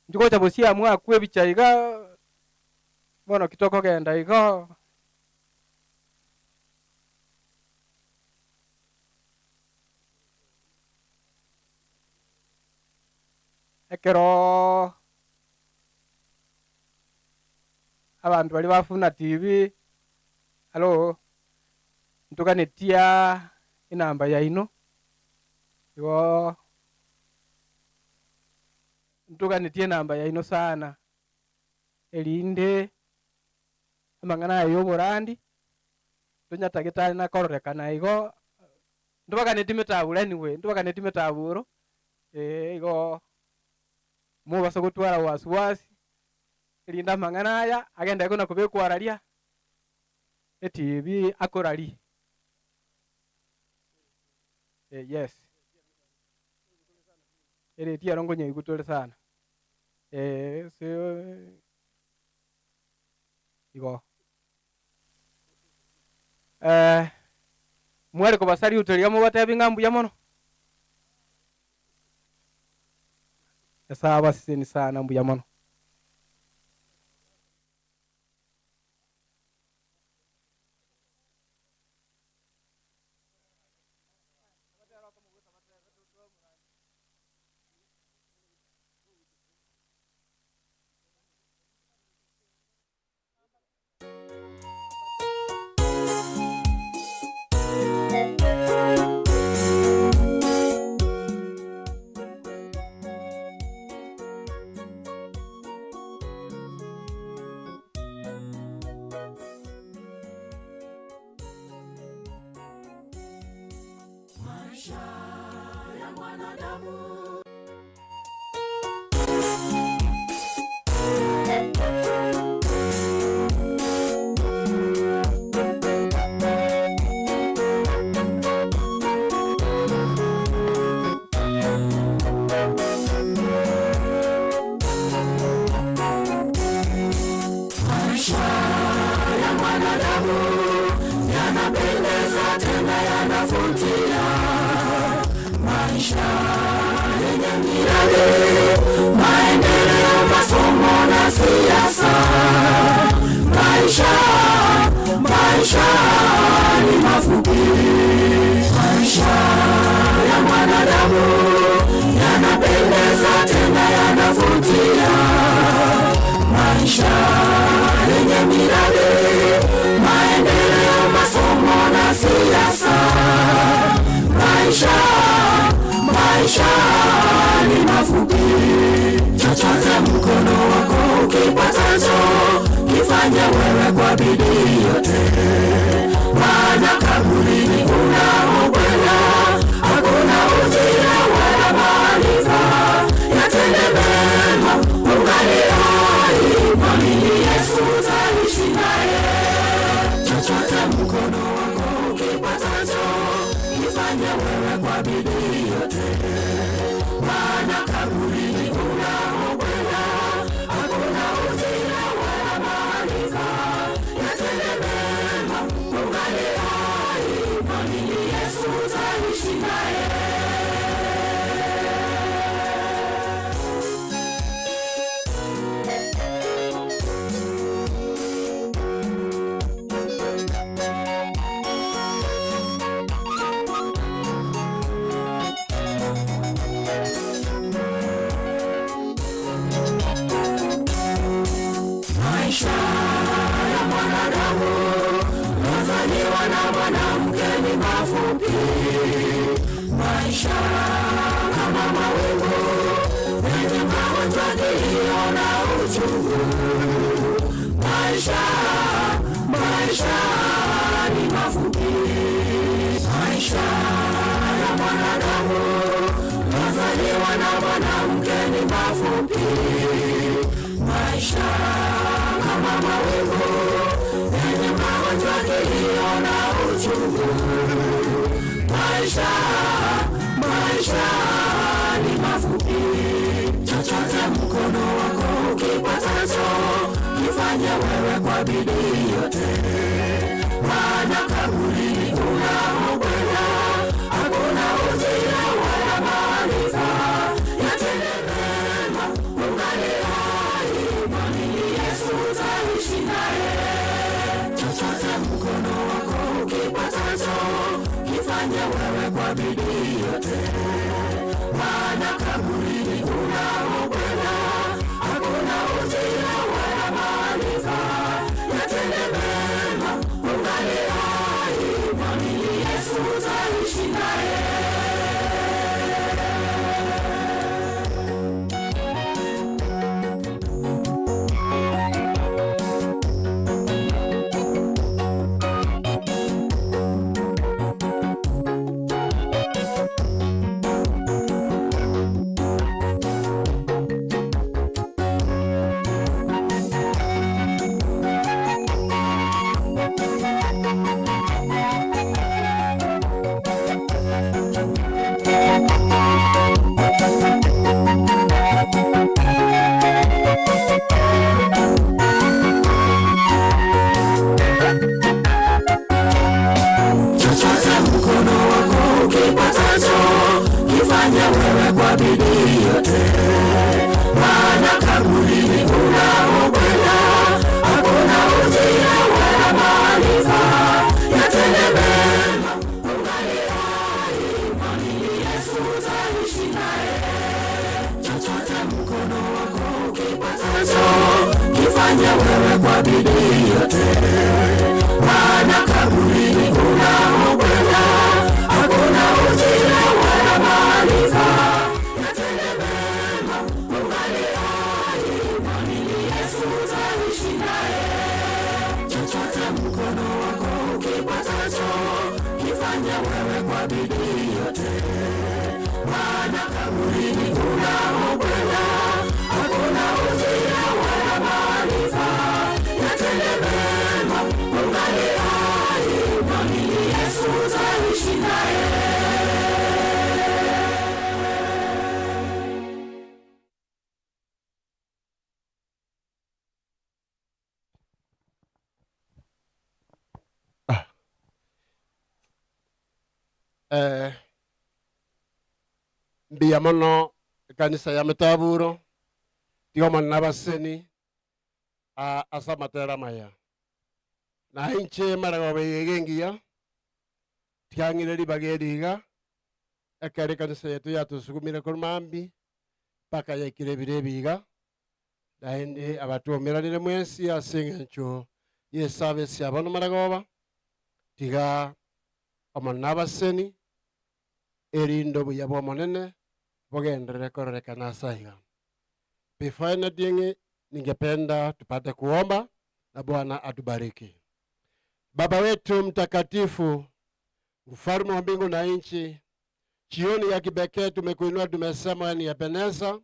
nchigocha bosia mwakwa ebicha iga bono kitokogenda igo ekero abandu bari bafuna TV alo ntuganetia enamba yaino igo Ntuganetie namba yaino sana erinde amang'ana ayo oborandi tonyatagete nakororekana igo ntubaganeti metaburo anyway ntubaganeti metaburo igo mubasa gotwara wasiwasi erinde amang'ana aya agende kona kubekwararia etibi akorari yes ereti arongo nyaigutore sana so igo mwari kobasari utoria mubatebi ng'ambu ya mono esaba siseni sana mbuya mono. Yatende mema, ungali hai. mkono wako ukipatacho, kifanye wewe kwa bidii yote, maana kaburini unaokwenda hakuna ujira wala maarifa. Yatende mema ungali hai, mwamini Yesu utaishi naye. Chochote mkono wako ukipatacho, kifanye wewe kwa bidii yote, maana kaburini unaokwenda hakuna ujira wala maarifa. Yatende mema ungali hai, mwamini Yesu utaishi naye. Mbuya mono ekanisa ya Metaburo, tiga omone na abaseni, ase amatera amaya. Na inche maragoba eye iga engiya, tiang'ire ribaga eri iga, ekero ekanisa yetu yatosugumire korwa mambia, mpaka yaikire ebiro ebi iga, naende abatwomeranire mwensi ase eng'encho ya eservice ya bono maragoba, tiga omone na abaseni, erinde obuya bwa omonene bugenderere kororekana ase aiga. Before anything, ningependa tupate kuomba na Bwana atubariki. Baba wetu mtakatifu, mfalme wa mbingu na nchi, jioni ya kipekee tumekuinua, tumesema wewe ni Ebeneza.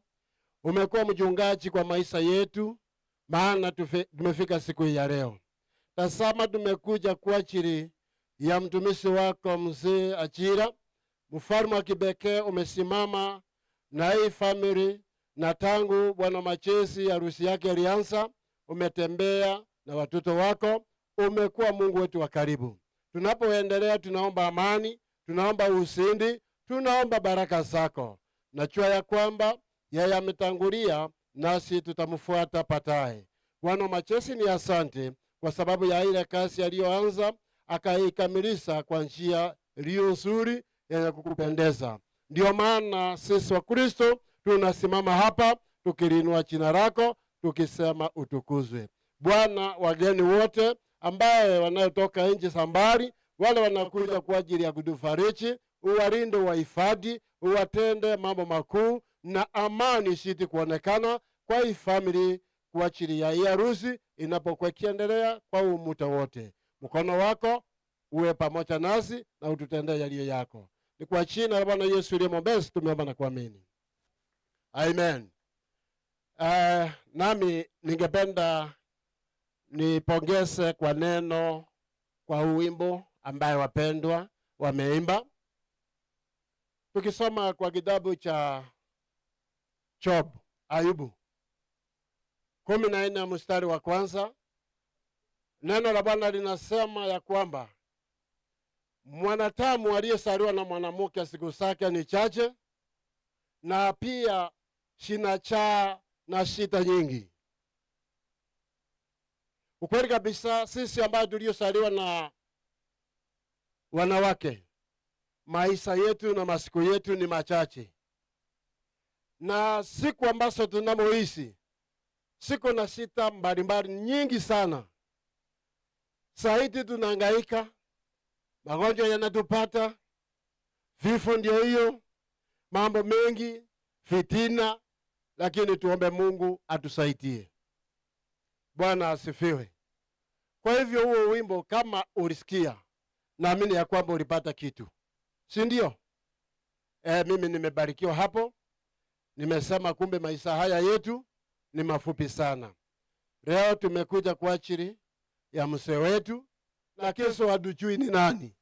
Umekuwa mchungaji kwa maisha yetu, maana tumefika siku hii ya leo. Tazama tumekuja kwa ajili ya mtumishi wako mzee Achira, mfalme wa kipekee. Umesimama na hii family, na tangu Bwana Machesi harusi yake ilianza, umetembea na watoto wako, umekuwa Mungu wetu wa karibu. Tunapoendelea tunaomba amani, tunaomba ushindi, tunaomba baraka zako. Najua ya kwamba yeye ametangulia, nasi tutamfuata baadaye. Bwana Machesi ni asante kwa sababu ya ile kazi aliyoanza akaikamilisha kwa njia iliyo nzuri yenye kukupendeza. Ndio maana sisi wa Kristo tunasimama hapa tukilinua jina lako tukisema utukuzwe. Bwana, wageni wote ambaye wanaotoka nchi za mbali, wale wanakuja kwa ajili ya kutufariji, uwalinde, uwahifadhi, uwatende mambo makuu, na amani isiti kuonekana kwa hii family kwa ajili ya hii harusi inapokuwa ikiendelea kwa huu muda wote. Mkono wako uwe pamoja nasi na ututendee yaliyo yako. Ni kwa jina la Bwana Yesu aliye mwombezi tumeomba na kuamini. Amen. Nami ningependa nipongeze kwa neno, kwa huu wimbo ambaye wapendwa wameimba. Tukisoma kwa kitabu cha Job, Ayubu 14 mstari wa kwanza, neno la Bwana linasema ya kwamba mwanadamu aliyezaliwa na mwanamke siku zake ni chache, na pia shinachaa na shida nyingi. Ukweli kabisa, sisi ambao tuliozaliwa na wanawake, maisha yetu na masiku yetu ni machache, na siku ambazo tunamoishi siku na sita mbalimbali nyingi sana. Saidi tunahangaika, magonjwa yanatupata, vifo ndio hiyo, mambo mengi, fitina, lakini tuombe Mungu atusaidie. Bwana asifiwe. Kwa hivyo huo wimbo kama ulisikia, naamini ya kwamba ulipata kitu, si ndio? Mimi nimebarikiwa hapo. Nimesema kumbe maisha haya yetu ni mafupi sana. Leo tumekuja kwa ajili ya mzee wetu, na kesho hatujui ni nani.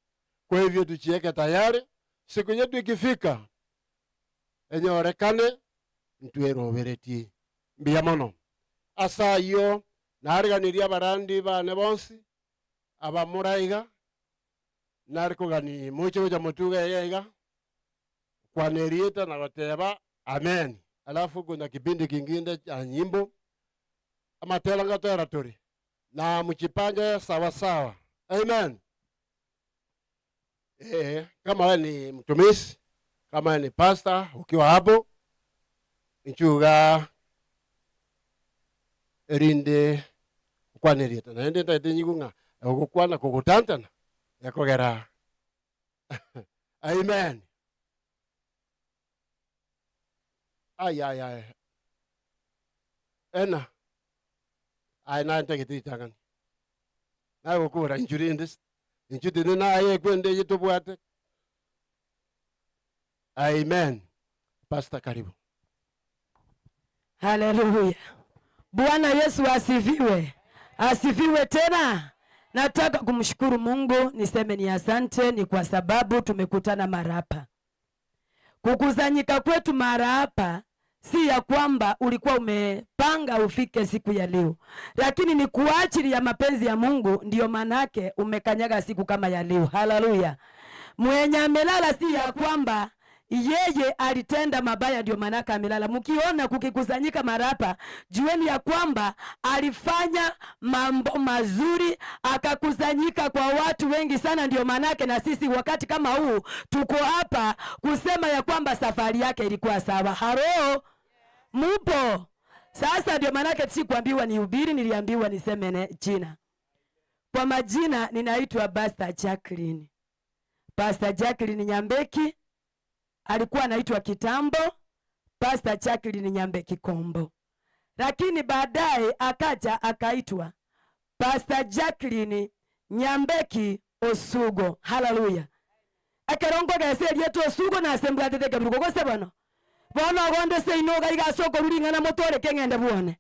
Kwa hivyo tujiweke tayari, siku yetu ikifika enyorekane ntweroberetie mbuya mono. Asa iyo nariganiria abarandi bane bonsi abamuraiga, narikogani muche gocha motuga iga iga kwaneriete na goteba amen. Alafu kuna kipindi kingine cha nyimbo amatera ngatera turi na mjipange sawa sawa. Amen. Kama wewe ni mtumishi, kama wewe ni pastor, ukiwa hapo Inchuga erinde okwaneriete naende ntaete nyigu ng'a ogokwana kogotantana ekogera. Amen. Ay ay ay. Ena. Ay na ntagete itangani. Nagokora injurinde. Injudine naye kwende yetobwate. Amen. Pastor, karibu. Haleluya. Bwana Yesu asifiwe. Asifiwe tena. Nataka kumshukuru Mungu, niseme ni asante, ni kwa sababu tumekutana mara hapa. Kukusanyika kwetu mara hapa si ya kwamba ulikuwa umepanga ufike siku ya leo, lakini ni kwa ajili ya mapenzi ya Mungu, ndiyo manake umekanyaga siku kama ya leo. Haleluya. Mwenye amelala si ya kwamba yeye alitenda mabaya ndio manaka amelala. Mkiona kukikusanyika mara hapa, jueni ya kwamba alifanya mambo mazuri, akakusanyika kwa watu wengi sana, ndio manake na sisi wakati kama huu tuko hapa kusema ya kwamba safari yake ilikuwa sawa. Haro, mupo? Sasa ndio manake sikuambiwa nihubiri, niliambiwa niseme jina. Kwa majina ninaitwa Pastor Jacqueline. Pastor Jacqueline Nyambeki. Alikuwa anaitwa kitambo Pastor Jacqueline Nyambeki Kombo. Lakini baadaye akaja akaitwa Pastor Jacqueline Nyambeki Osugo. Haleluya. Ekerongo gese rietu Osugo na sembwatete kebirugo gose bono. Bono gonde se inoga igasoko ruringana motore kengende buone.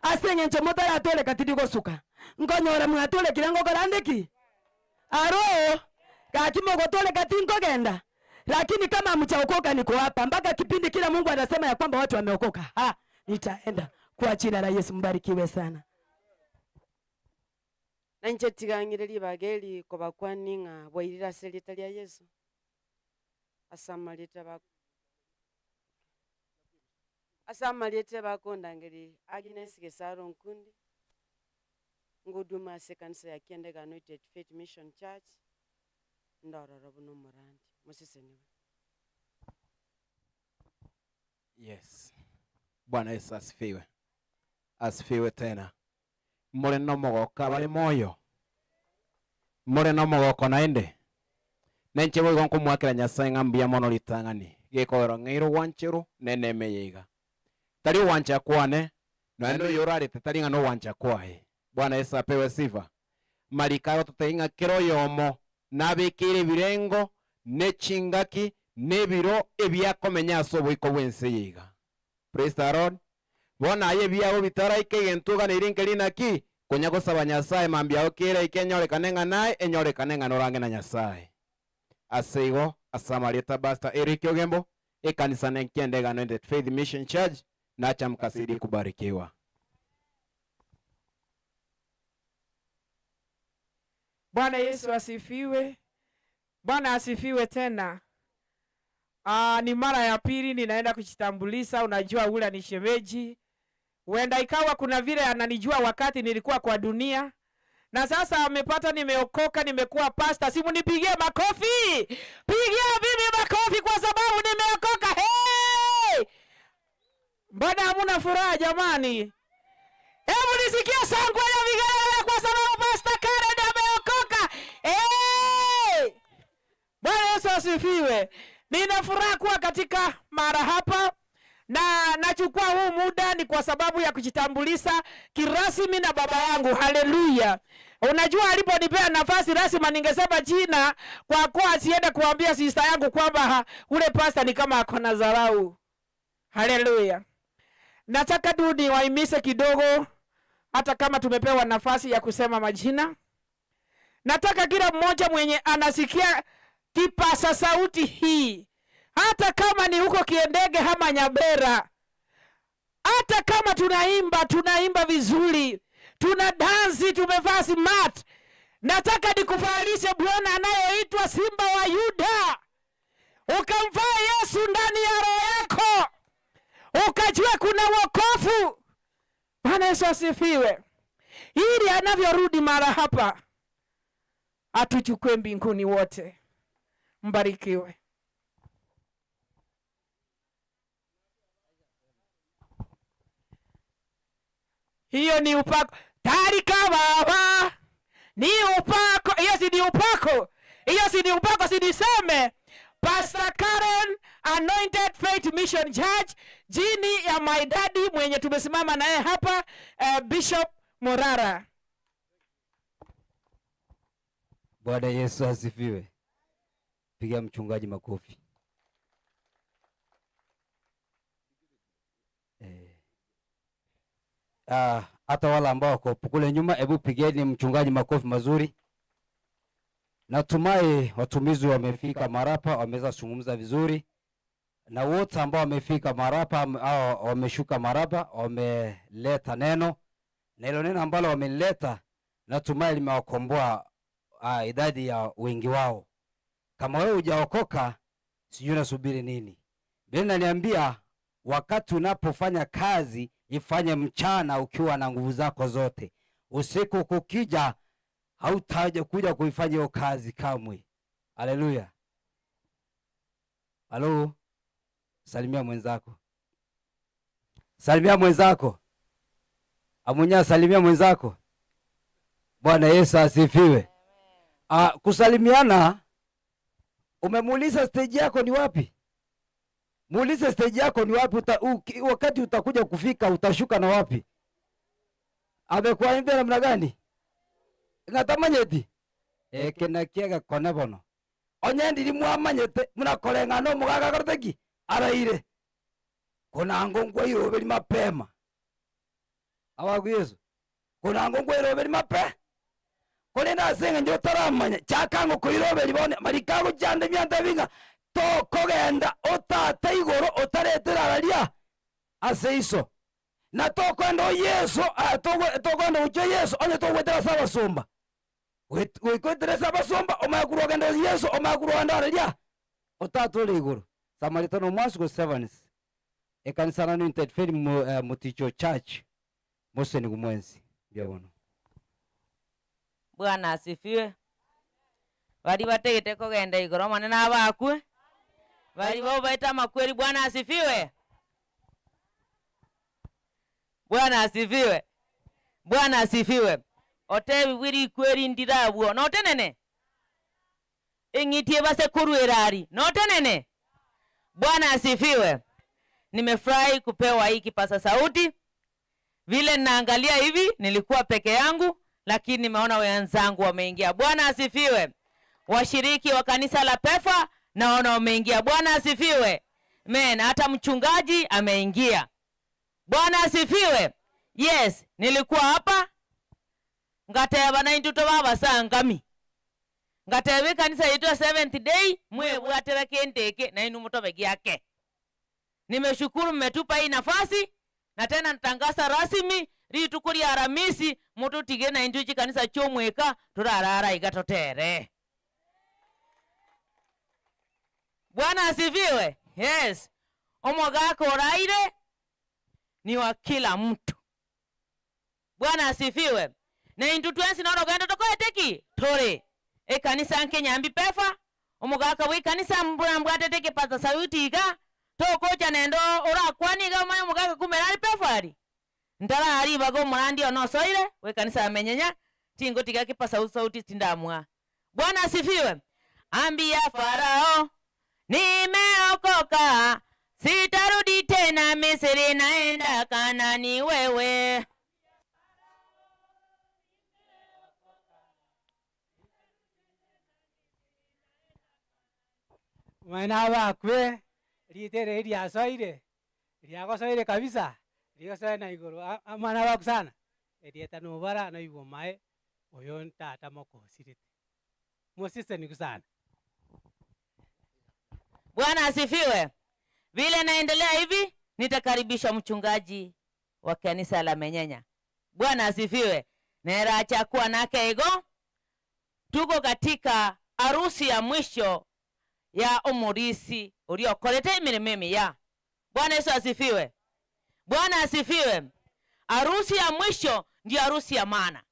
Ase ng'encho motore atore katidi gosuka. Nkonyora mwatore kirango korandeki. Aro gakimo gotore katinko genda. Lakini kama hamjaokoka niko hapa mpaka kipindi kila Mungu anasema ya kwamba watu wameokoka. Ha, nitaenda kwa jina la Yesu. Mbarikiwe sana. Na nje tigangire libageli ko bakwaninga boirira selita lya Yesu. Asamalete bakondangeri Agnes Gesaro Nkundi. Nguduma se kanisa ya Kiendega Anointed Faith Mission Church. Ndororo buno murandi. Musiseniwe. Yes. Bwana Yesu asifiwe. Asifiwe tena. More no mogoka bali moyo. More no mogoko naende. Nenche boigo nkomwakera Nyasaye ng'ambia mono ritang'ani. Gekogero ng'eiro gwanchero neneme yeiga. Tari wancha kwane naende yorarete tari ng'ano wancha kwae. Bwana Yesu apewe sifa. Marikayo tuteinga kero yomo nabekire birengo nechingaki nebiro ebyakomenya ase oboiko bwense yiga. Praise the Lord. Bona aye byabo bitaraike gentuga neirinke rinaki konya gosaba Nyasaye mambiao kera ikenyorekane ng'anaye enyorekane ng'ano orange na Nyasaye. Ase igo asamarieta Pastor Eric Ogembo ekanisa nenkiendega Anointed Faith Mission Church nacha mkasidi kubarikiwa. Bwana Yesu asifiwe. Bwana asifiwe tena. Ni mara ya pili ninaenda kujitambulisha. Unajua ule ni shemeji. Huenda ikawa kuna vile ananijua wakati nilikuwa kwa dunia. Na sasa amepata nimeokoka, nimekuwa pastor. Simu nipigie makofi. Pigia mimi makofi kwa sababu nimeokoka. Hey! Mbona hamuna furaha jamani? Hebu nisikie shangwe na vigelegele kwa sababu Pastor Karen ameokoka. Hey! Bwana Yesu asifiwe. Nina furaha kuwa katika mara hapa na nachukua huu muda ni kwa sababu ya kujitambulisha kirasmi na baba yangu. Haleluya. Unajua aliponipea nafasi rasmi ningesema jina kwa kuwa asiende kuambia sister yangu kwamba ule pastor ni kama ako na dharau. Haleluya. Nataka tu niwahimize kidogo hata kama tumepewa nafasi ya kusema majina. Nataka kila mmoja mwenye anasikia kipasa sauti hii, hata kama ni huko Kiendege ama Nyabera, hata kama tunaimba vizuri, tuna dansi, tumevaa smart, nataka nikufahamishe Bwana anayeitwa Simba wa Yuda. Ukamvaa Yesu ndani ya roho yako, ukajua kuna wokovu. Bwana Yesu asifiwe. Ili anavyorudi mara hapa atuchukue mbinguni wote. Mbarikiwe. Hiyo ni upako. Tarika baba ni upako. Hiyo si ni upako? Hiyo si ni upako? Si niseme Pastor Karen Anointed Faith Mission Church chini ya my daddy mwenye tumesimama naye hapa, Bishop Morara. Bwana Yesu asifiwe. Piga mchungaji makofi. Hata wale ambao wako kule nyuma, hebu pigeni mchungaji makofi mazuri. Natumai watumizi wamefika marapa, wameweza kuzungumza vizuri, na wote ambao wamefika marapa au wameshuka marapa wameleta neno, na hilo neno ambalo wameleta natumai limewakomboa idadi ya wengi wao. Kama wewe hujaokoka, sijui unasubiri nini. Biblia inaniambia wakati unapofanya kazi ifanye mchana ukiwa na nguvu zako zote. Usiku kukija hautaja kuja kuifanya hiyo kazi kamwe. Haleluya. Halo. Salimia mwenzako. Salimia mwenzako. Amunya, salimia mwenzako. Bwana Yesu asifiwe. Kusalimiana, umemuuliza stage yako ni wapi? Muulize stage yako ni wapi, wakati utakuja kufika utashuka na wapi? Amekuambia namna gani? Ngatamanyeti. Kena kiaga kona bono. Onye ndiri mwamanyete munakorenga no mugaga korteki araire. Kona ngongwa iroberi mapema. Awagu Yesu. Kona ngongwa iroberi mape. Kore nasenga njo taramanya chakango koiroberi bone marikago chande myanta binga tokogenda otate igoro otaretera araria ase iso. Na tokwenda Yesu, tokwenda ucho Yesu onye togwetera sabasumba. Wikweteresa abasumba omakuru ogenda Yesu omakuru ogenda araria otatore igoro. Samaritano Moscow Sevens ekanisa na Anointed Faith Muticho Church Mose ni kumwenzi byabono. Bwana asifiwe. Bali bategete kogenda igoro mane nabakwe. Bali bo baita makweli. Bwana asifiwe. Bwana asifiwe. Bwana asifiwe. Otebi bwiri kweri ndirabwo notenene. Eng'itie base kurwerari notenene. Bwana asifiwe. Nimefurahi kupewa hii kipaza sauti. Vile naangalia hivi nilikuwa peke yangu, lakini nimeona wenzangu wameingia. Bwana asifiwe. Washiriki wa kanisa la Pefa naona wameingia. Bwana asifiwe. Amen. Hata mchungaji ameingia. Bwana asifiwe. Yes, nilikuwa hapa ngateba na intuto baba sangami. Ngatebe kanisa yetu Seventh Day mwe bwatebe kendeke na inu mutobe gyake. Nimeshukuru mmetupa hii nafasi, na tena nitangaza rasmi rituko lya Aramisi mututige na intuchi kanisa chomweka turarara igatotere. Bwana asifiwe. Yes. Omogako oraire ni wa kila mtu. Bwana asifiwe. Na intu twensi nono genda tokoeteki tore. Ekanisa nke Nyambi Pefa omogaka we kanisa mbura mbwate teke pata sauti iga tokocha nendo orakwani iga omanye omogaka kumerari pefari. Ntara ari bago murandi ono soire we kanisa amenyenya tingo tiga kipasa sauti tindamwa. Bwana asifiwe. Ambia Farao nimeokoka, sitarudi tena Misri, naenda Kanani wewe. Mwana wakwe ritere riasoire riagosoire kabisa rigosoire na igoro. Mwana waku sana erieta nobara na igo mae oyo ntata mokosirete mosise ni sana. Bwana asifiwe. Vile naendelea hivi nitakaribisha mchungaji wa kanisa la Menyenya. Bwana asifiwe. Nera chakua nake igo. Tuko katika harusi ya mwisho ya omorisi uliokolete imirimo ya. Bwana Yesu asifiwe. Bwana asifiwe. Harusi ya mwisho ndio harusi ya maana.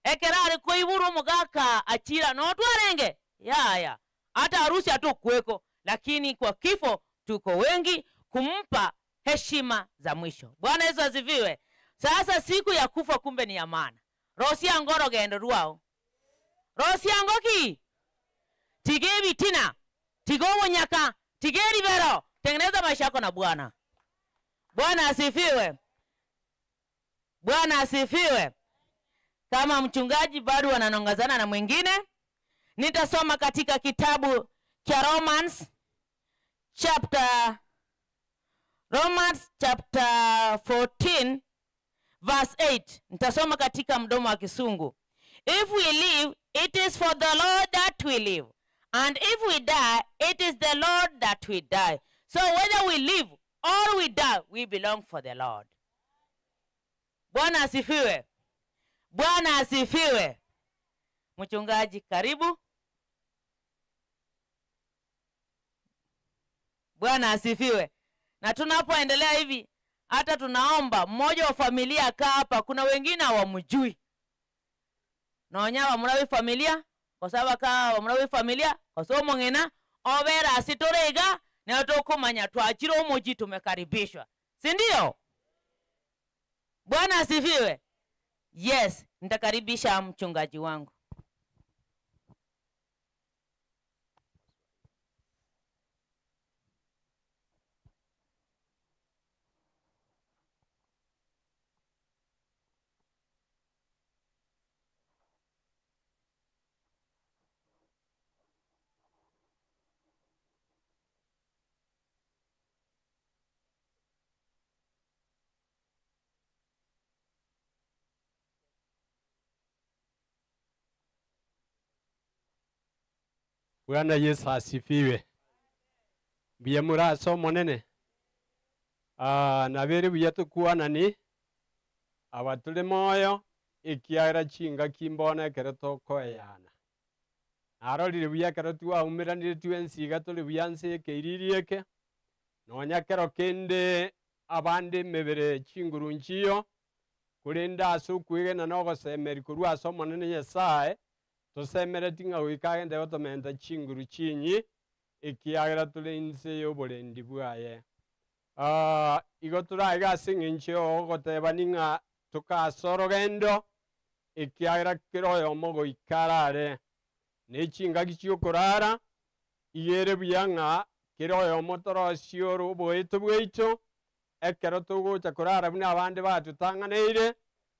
Ekerari koiburu mugaka achira no twarenge. Ya. Hata harusi hatukuweko, lakini kwa kifo tuko wengi kumpa heshima za mwisho. Bwana Yesu asifiwe. Sasa siku ya kufa kumbe ni ya maana. Rosia ngoro gendo rwao. Rosia ngoki. Tige bitina. Tigo nyaka. Tige ribero. Tengeneza maisha yako na Bwana. Bwana asifiwe. Bwana asifiwe. Kama mchungaji bado wananongazana na mwingine, nitasoma katika kitabu cha Romans chapter 14 verse 8. Nitasoma katika mdomo wa Kisungu. If we live, it is for the Lord that we live. And if we die, it is the Lord that we die. So whether we live or we die, we belong for the Lord. Bwana asifiwe. Bwana asifiwe. Mchungaji karibu. Bwana asifiwe. Na tunapoendelea hivi, hata tunaomba mmoja wa familia akaa hapa, kuna wengine hawamjui. Nonya wamurawi familia, kwa sababu kaa wamurawi familia, kwa sababu mongena obera asitorega na tokumanya twachiro omoji tumekaribishwa. Si ndio? Bwana asifiwe. Yes, nitakaribisha mchungaji wangu. Bwana Yesu asifiwe. Mbuya muraso monene. Nabere buya tukuanani abatule moyo ikiaira chinga kimbona ekero tokoeyana. Narorire buya ekero twaumeranire twensiga tuli buya nse ekeiriri eke. Nonya kero kende abande mebere chinguru nchiyo kurenda ase okwegena na ogosemeri korwa ase omonene Nyasaye tosemere tinga goika gende gotomenta chinguru chinyi ekiagera tore inse y'oborendi bwaye. Igo toraiga ase eng'encho ogoteba ning'a tokase orogendo ekiagera kero oyomo goika arare ne chingaki chiokorara igere buya ng'a kero oyomo torosie ore oboeto bwaito ekero togocha korara buna abande batotang'aneire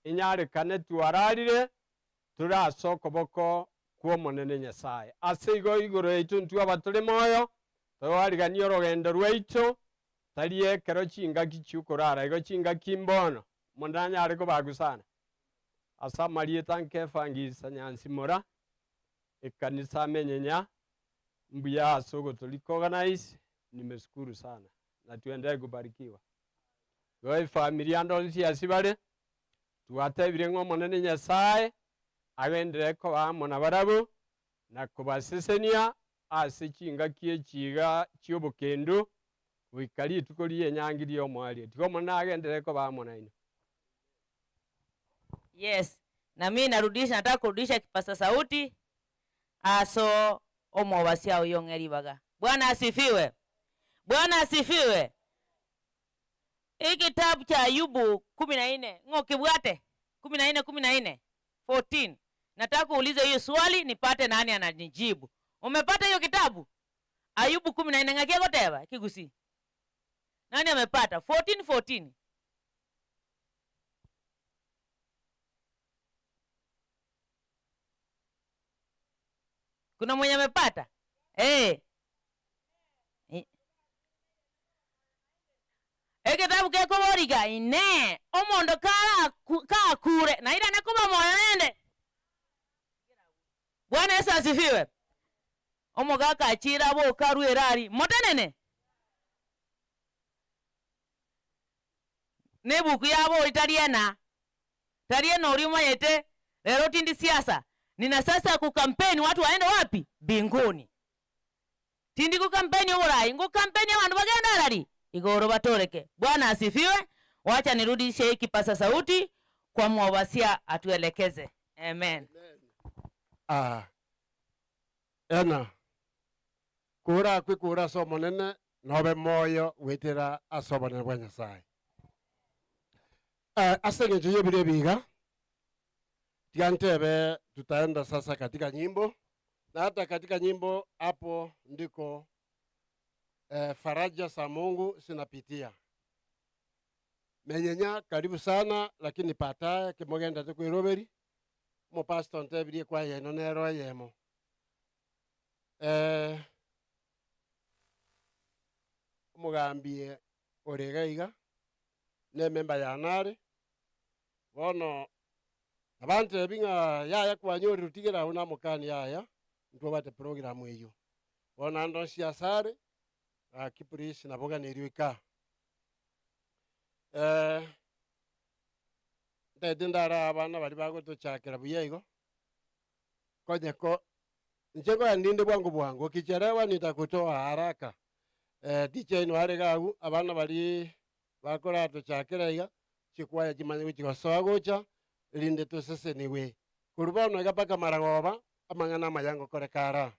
enyarekane twararire tore okoboko kw'omonene Nyasaye. Ase igo igoro yaito ntwe abatore moyo twarigania orogendo rwaito tari ekero chingaki chiokorara igo chingaki mbono mondanyare kobagusana. Ase amarieta nkefangisa nyansimora ekanisa menyenya mbuya ase ogotorikoganize nimeshukuru sana na tuendelee kubarikiwa. Igo familia ndonsi asibare twatebire ng'a omonene Nyasaye agendere koba amo na barabwo na kobasesenia ase chingaki echiga chi'obokendu goika rituko ri'enyangi ri'omoerio. Tiga omonene agendere koba amo nainwe. Yes, na mimi narudisha, nataka kurudisha kipasa sauti aso omobasia oyong'eri baga. Bwana asifiwe. Bwana asifiwe. Hii kitabu cha Ayubu 14, ng'okibwate 14 14 14. Nataka kuuliza hiyo swali nipate nani ananijibu. Umepata hiyo kitabu? Ayubu 14 ngakia goteba kigusi. Nani amepata? 14 14. Kuna mwenye amepata? Ekitabu kekoboriga ine omondo kakure na ira nakuba moyo nende. Bwana Yesu asifiwe. Omogaka achira bo karu erari motenene. Nebuku yabo itariena. Tariena urimayete lero tindi siasa. Nina sasa kukampeni watu waende wapi? Binguni. Tindi kukampeni urai, ngukampeni abantu bagenda arari. Igoro batoreke. Bwana asifiwe. Wacha nirudishe kipasa sauti kwa mwabasia atuelekeze. Amen. Ena kura kwikura somo nene nobe moyo witira asobone bwa Nyasaye. Asante njoo biga. Tiantebe tutaenda sasa katika nyimbo. Na hata katika nyimbo hapo ndiko faraja za Mungu zinapitia. Menyenya karibu sana lakini pataye kimogenda tukwiroberi. Mo pastor ntebirie kwa yeno nero yemo. Mugambie oregaiga ne memba ya nare bono abantu ebinga yaya kwanyori rutigera una mukani yaya ntwabate program eyo bona ndo siasare akipurisi naboga neriwika ndedindara abana bari bagotochakira buyego konye ko njego ya ndinde bwangu bwangu ukichelewa nitakutoa haraka. DJ nware gagu abana bari bakora tochakira iga chikwaya chimanye guchigosoa gocha rinde tuseseniwe kurubano iga paka maragoba amang'ana amayango korekara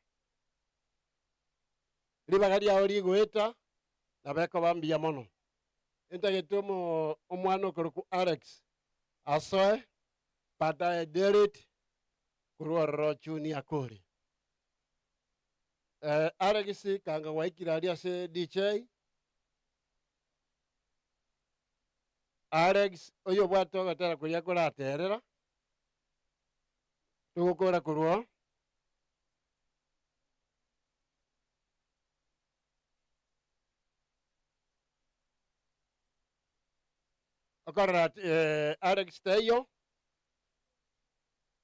ribaga riao rigoeta nabeko bambia mono entagete omwana okoroku Alex asoe baadaye Derit kurwa chuni akori. Alex kanga waikira aria ase DJ Alex oyo bwato gatara kuria kuraterera tugukora kurwa okorora Alex teyo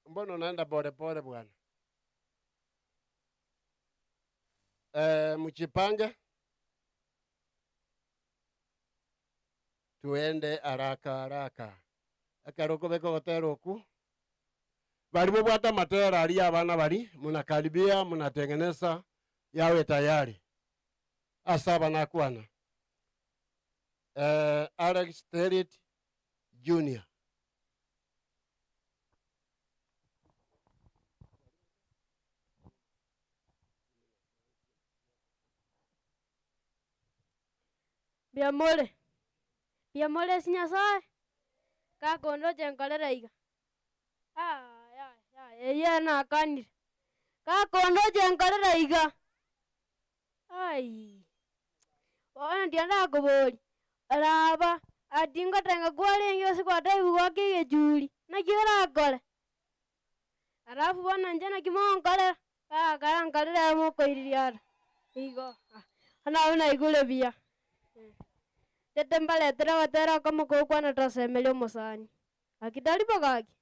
mbona unaenda pole pole bwana. Mjipange tuende haraka haraka akaroko beko goteroku bali bobwata matera ali abana bali munakaribia munatengeneza yawe tayari asaba nakwana. Alex Terit Junior. Biamole. Biamole sinyasaye. Kakondo chenkolera iga. Ah, ya, ya, na kanire. Kakondo chenkolera iga. Ai. Ona ndianda kubori. Araba atingo tenga kwale ngio sikwata ibu kige juli. Na kiora akore. Arafu bona njana kimonkolera. Ah, karankalera moko iririara. Igo. Ana una igule bia. Tete mbaletera watera kama kokwana tasemelio mosani. Akitalipo kaki.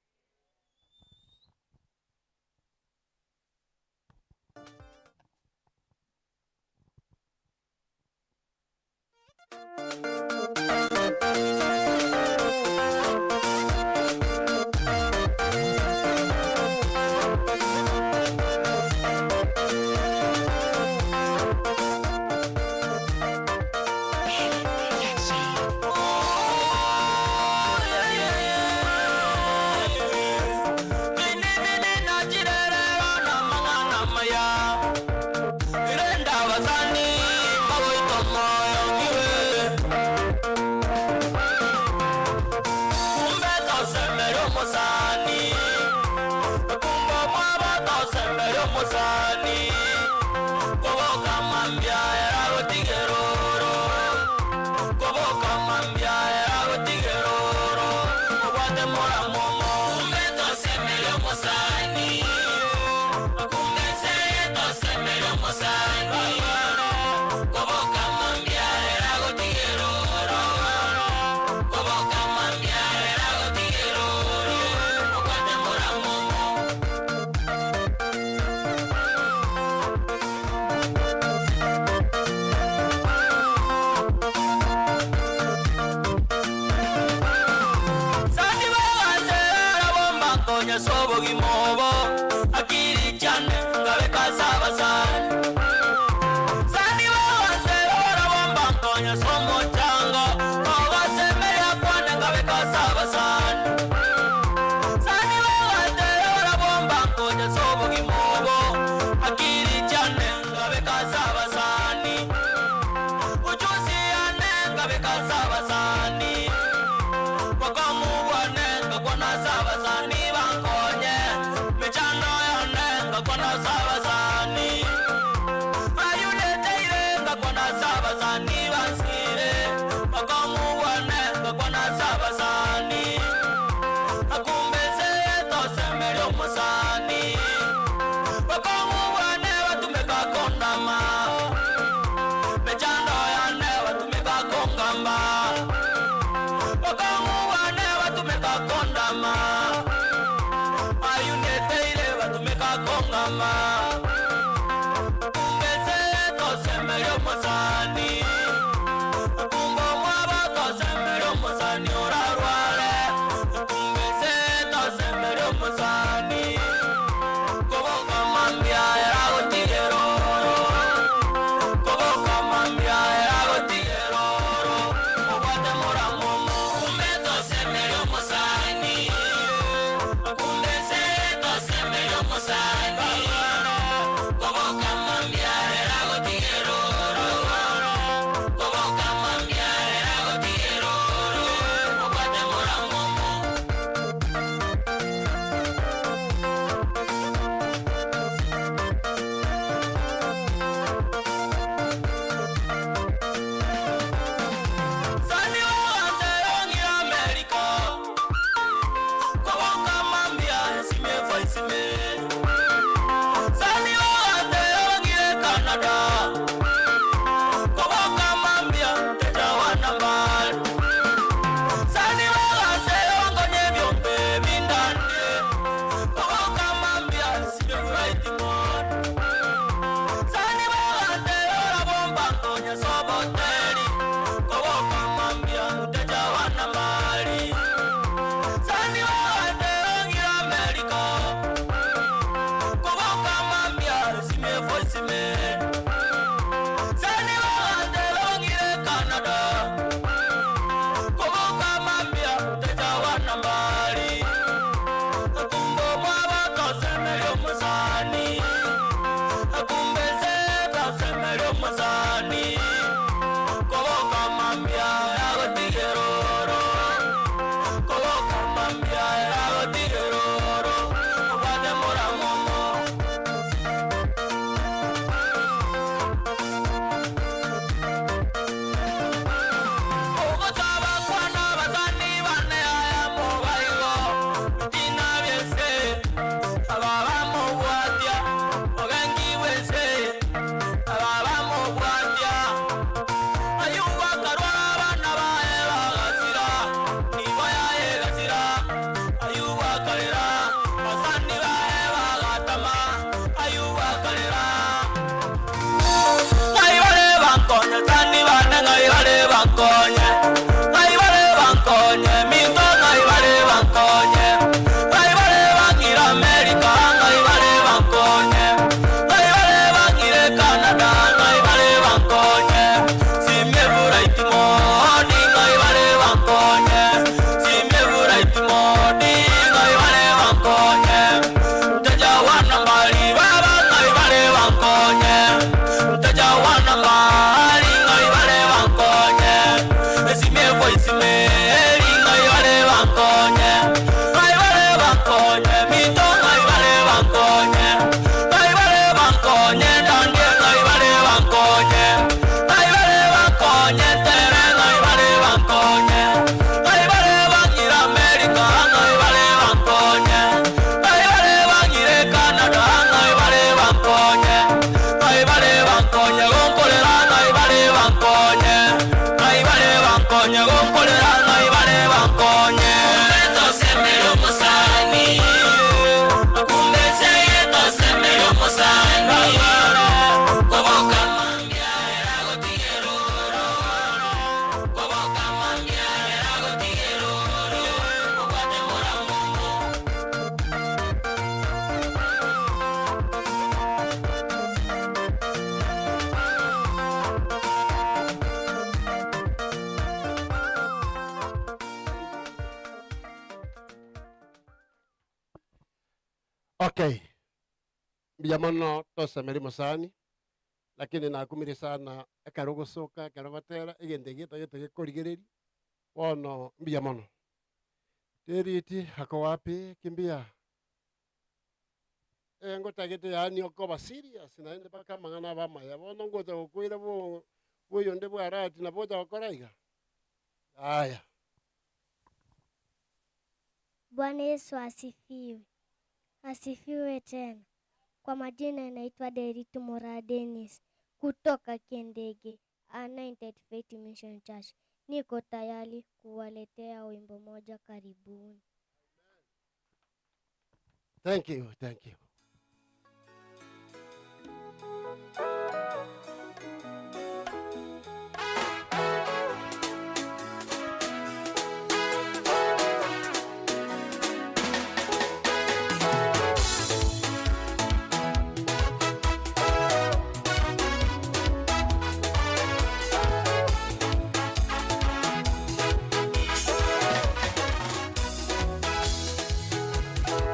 chimeri ngai bare bankonye ngai bare bankonye mito ngai bare bankonye ngai bare bankonye ndandie ngai bare bankonye ngai bare bankonye tere ngai bare bankonye ngai bare bangira America ngai bare bankonye ngai bare bangire Canada ngai bare bankonye ngai bare bankonye gonkorera ngai bare bankonye ngai bare bankonye gonkorera ngai bare bankonye tosemero musani kumbe seye tosemero musani koboka mambia eragotigero koboka mambia eragotigero obwate mora mungu. Okay, mbuya mono tosemeri mosani lakini nakumire sana ekero gosoka ekero gotera egento gete gekorigereria bono mbuya mono teriti ako wapi kimbia ngotagete yani okoba serious naende mpaka mang'ana bamaya bono ngocha gokwira bo boyonde bwarati na bocha gokora iga aya. Bwana Yesu asifiwe. Asifiwe tena. Kwa majina naitwa Deritu Mora Dennis kutoka Kendege, Anointed Faith Mission Church. Niko tayari kuwaletea wimbo moja, karibuni. Thank you, thank you.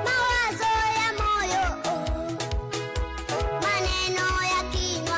Mawazo ya moyo, maneno ya kinywa.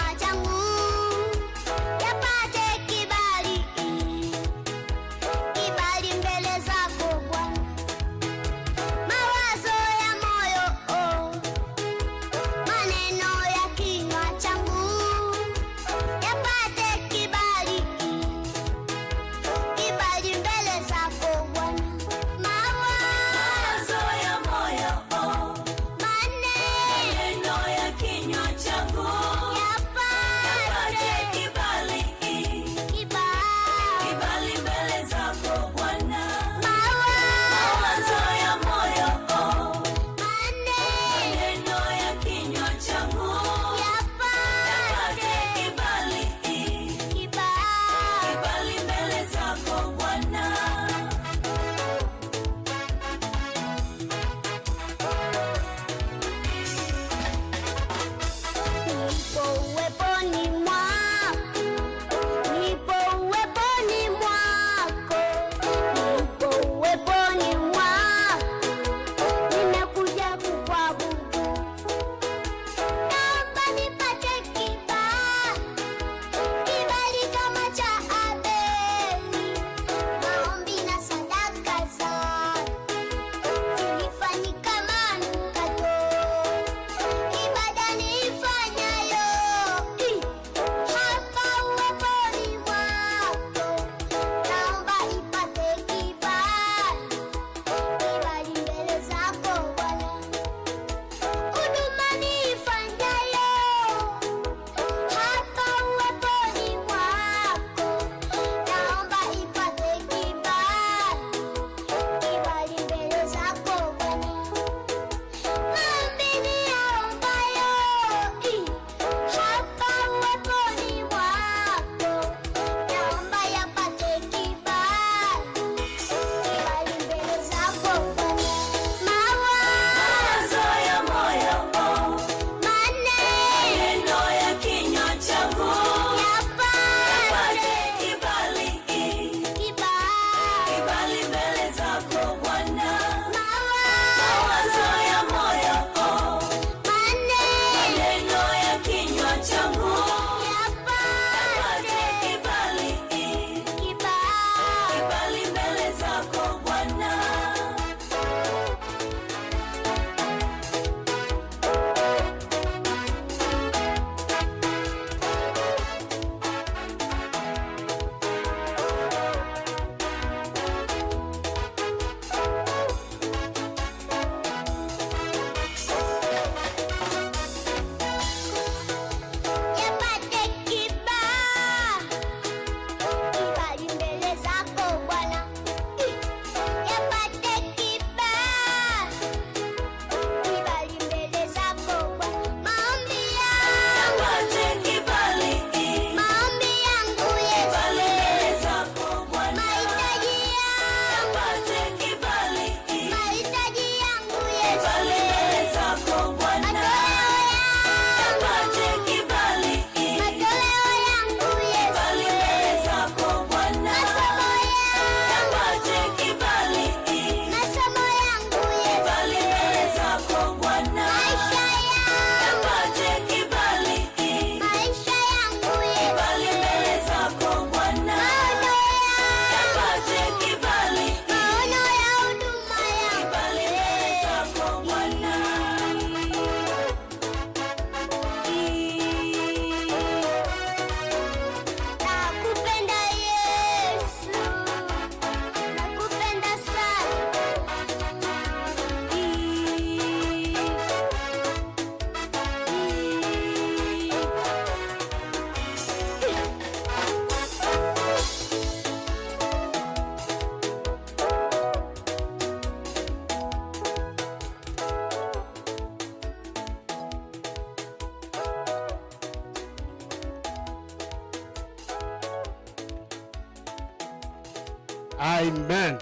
Amen.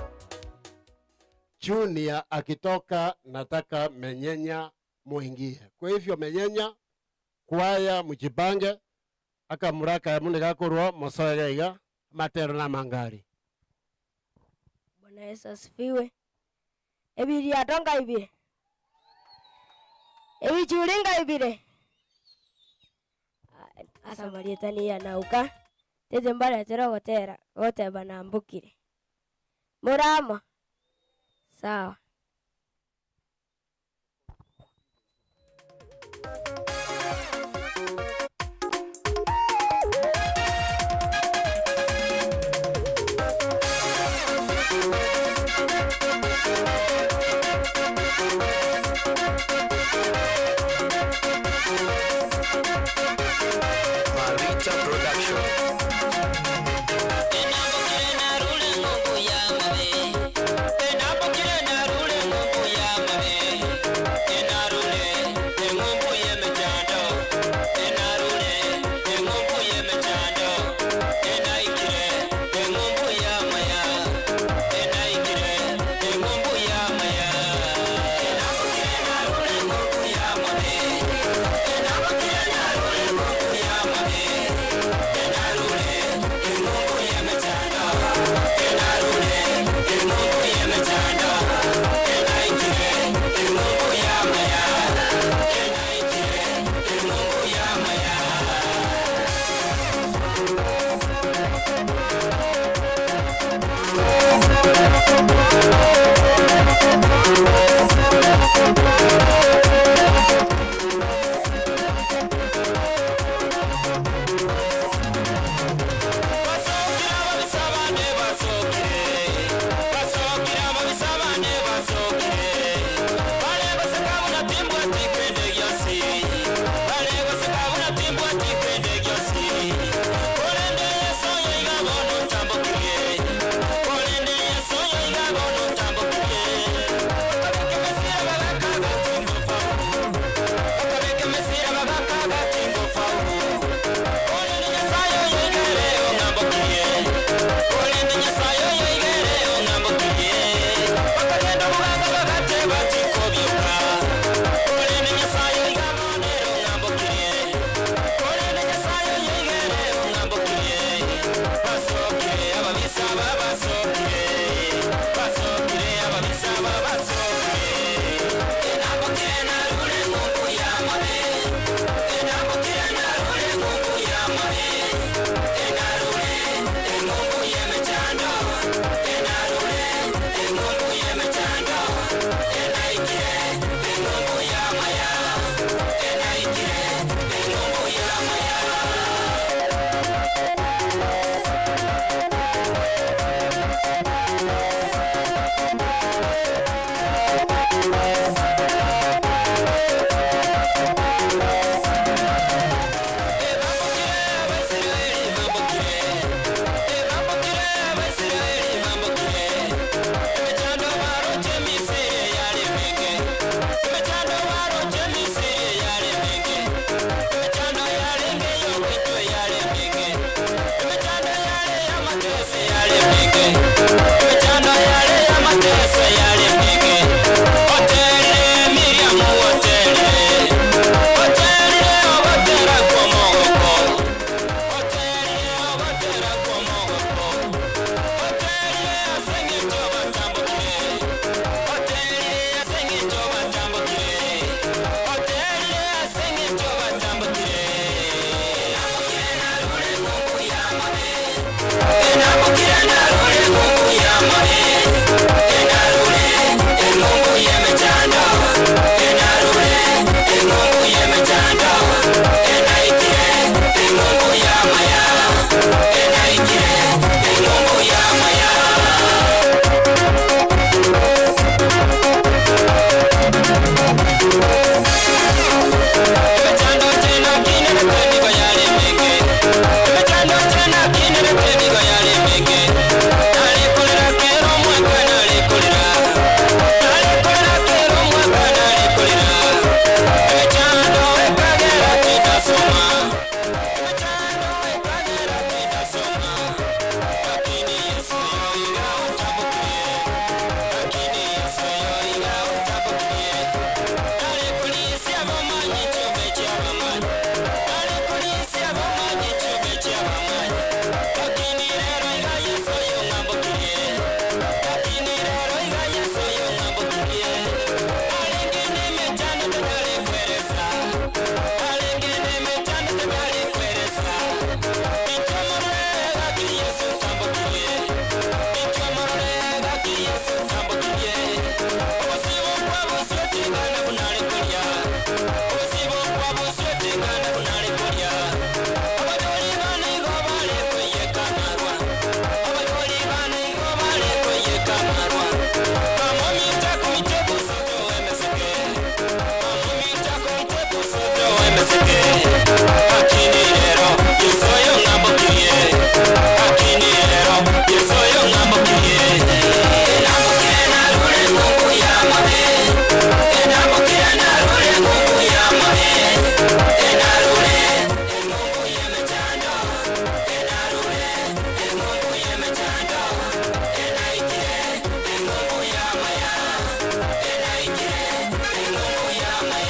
Junior akitoka, nataka Menyenya muingie. Kwa hivyo Menyenya, kwaya mjipange, akamuraka ya mune gakorwo mosoega iga matero na mangari. Bwana Yesu asifiwe. Ebiri atonga ibire. Ebichuringa ibire. Asamarietani nauka. Tete mbara tero gotera goteba nambukire. Murama. Sawa. Marita Production.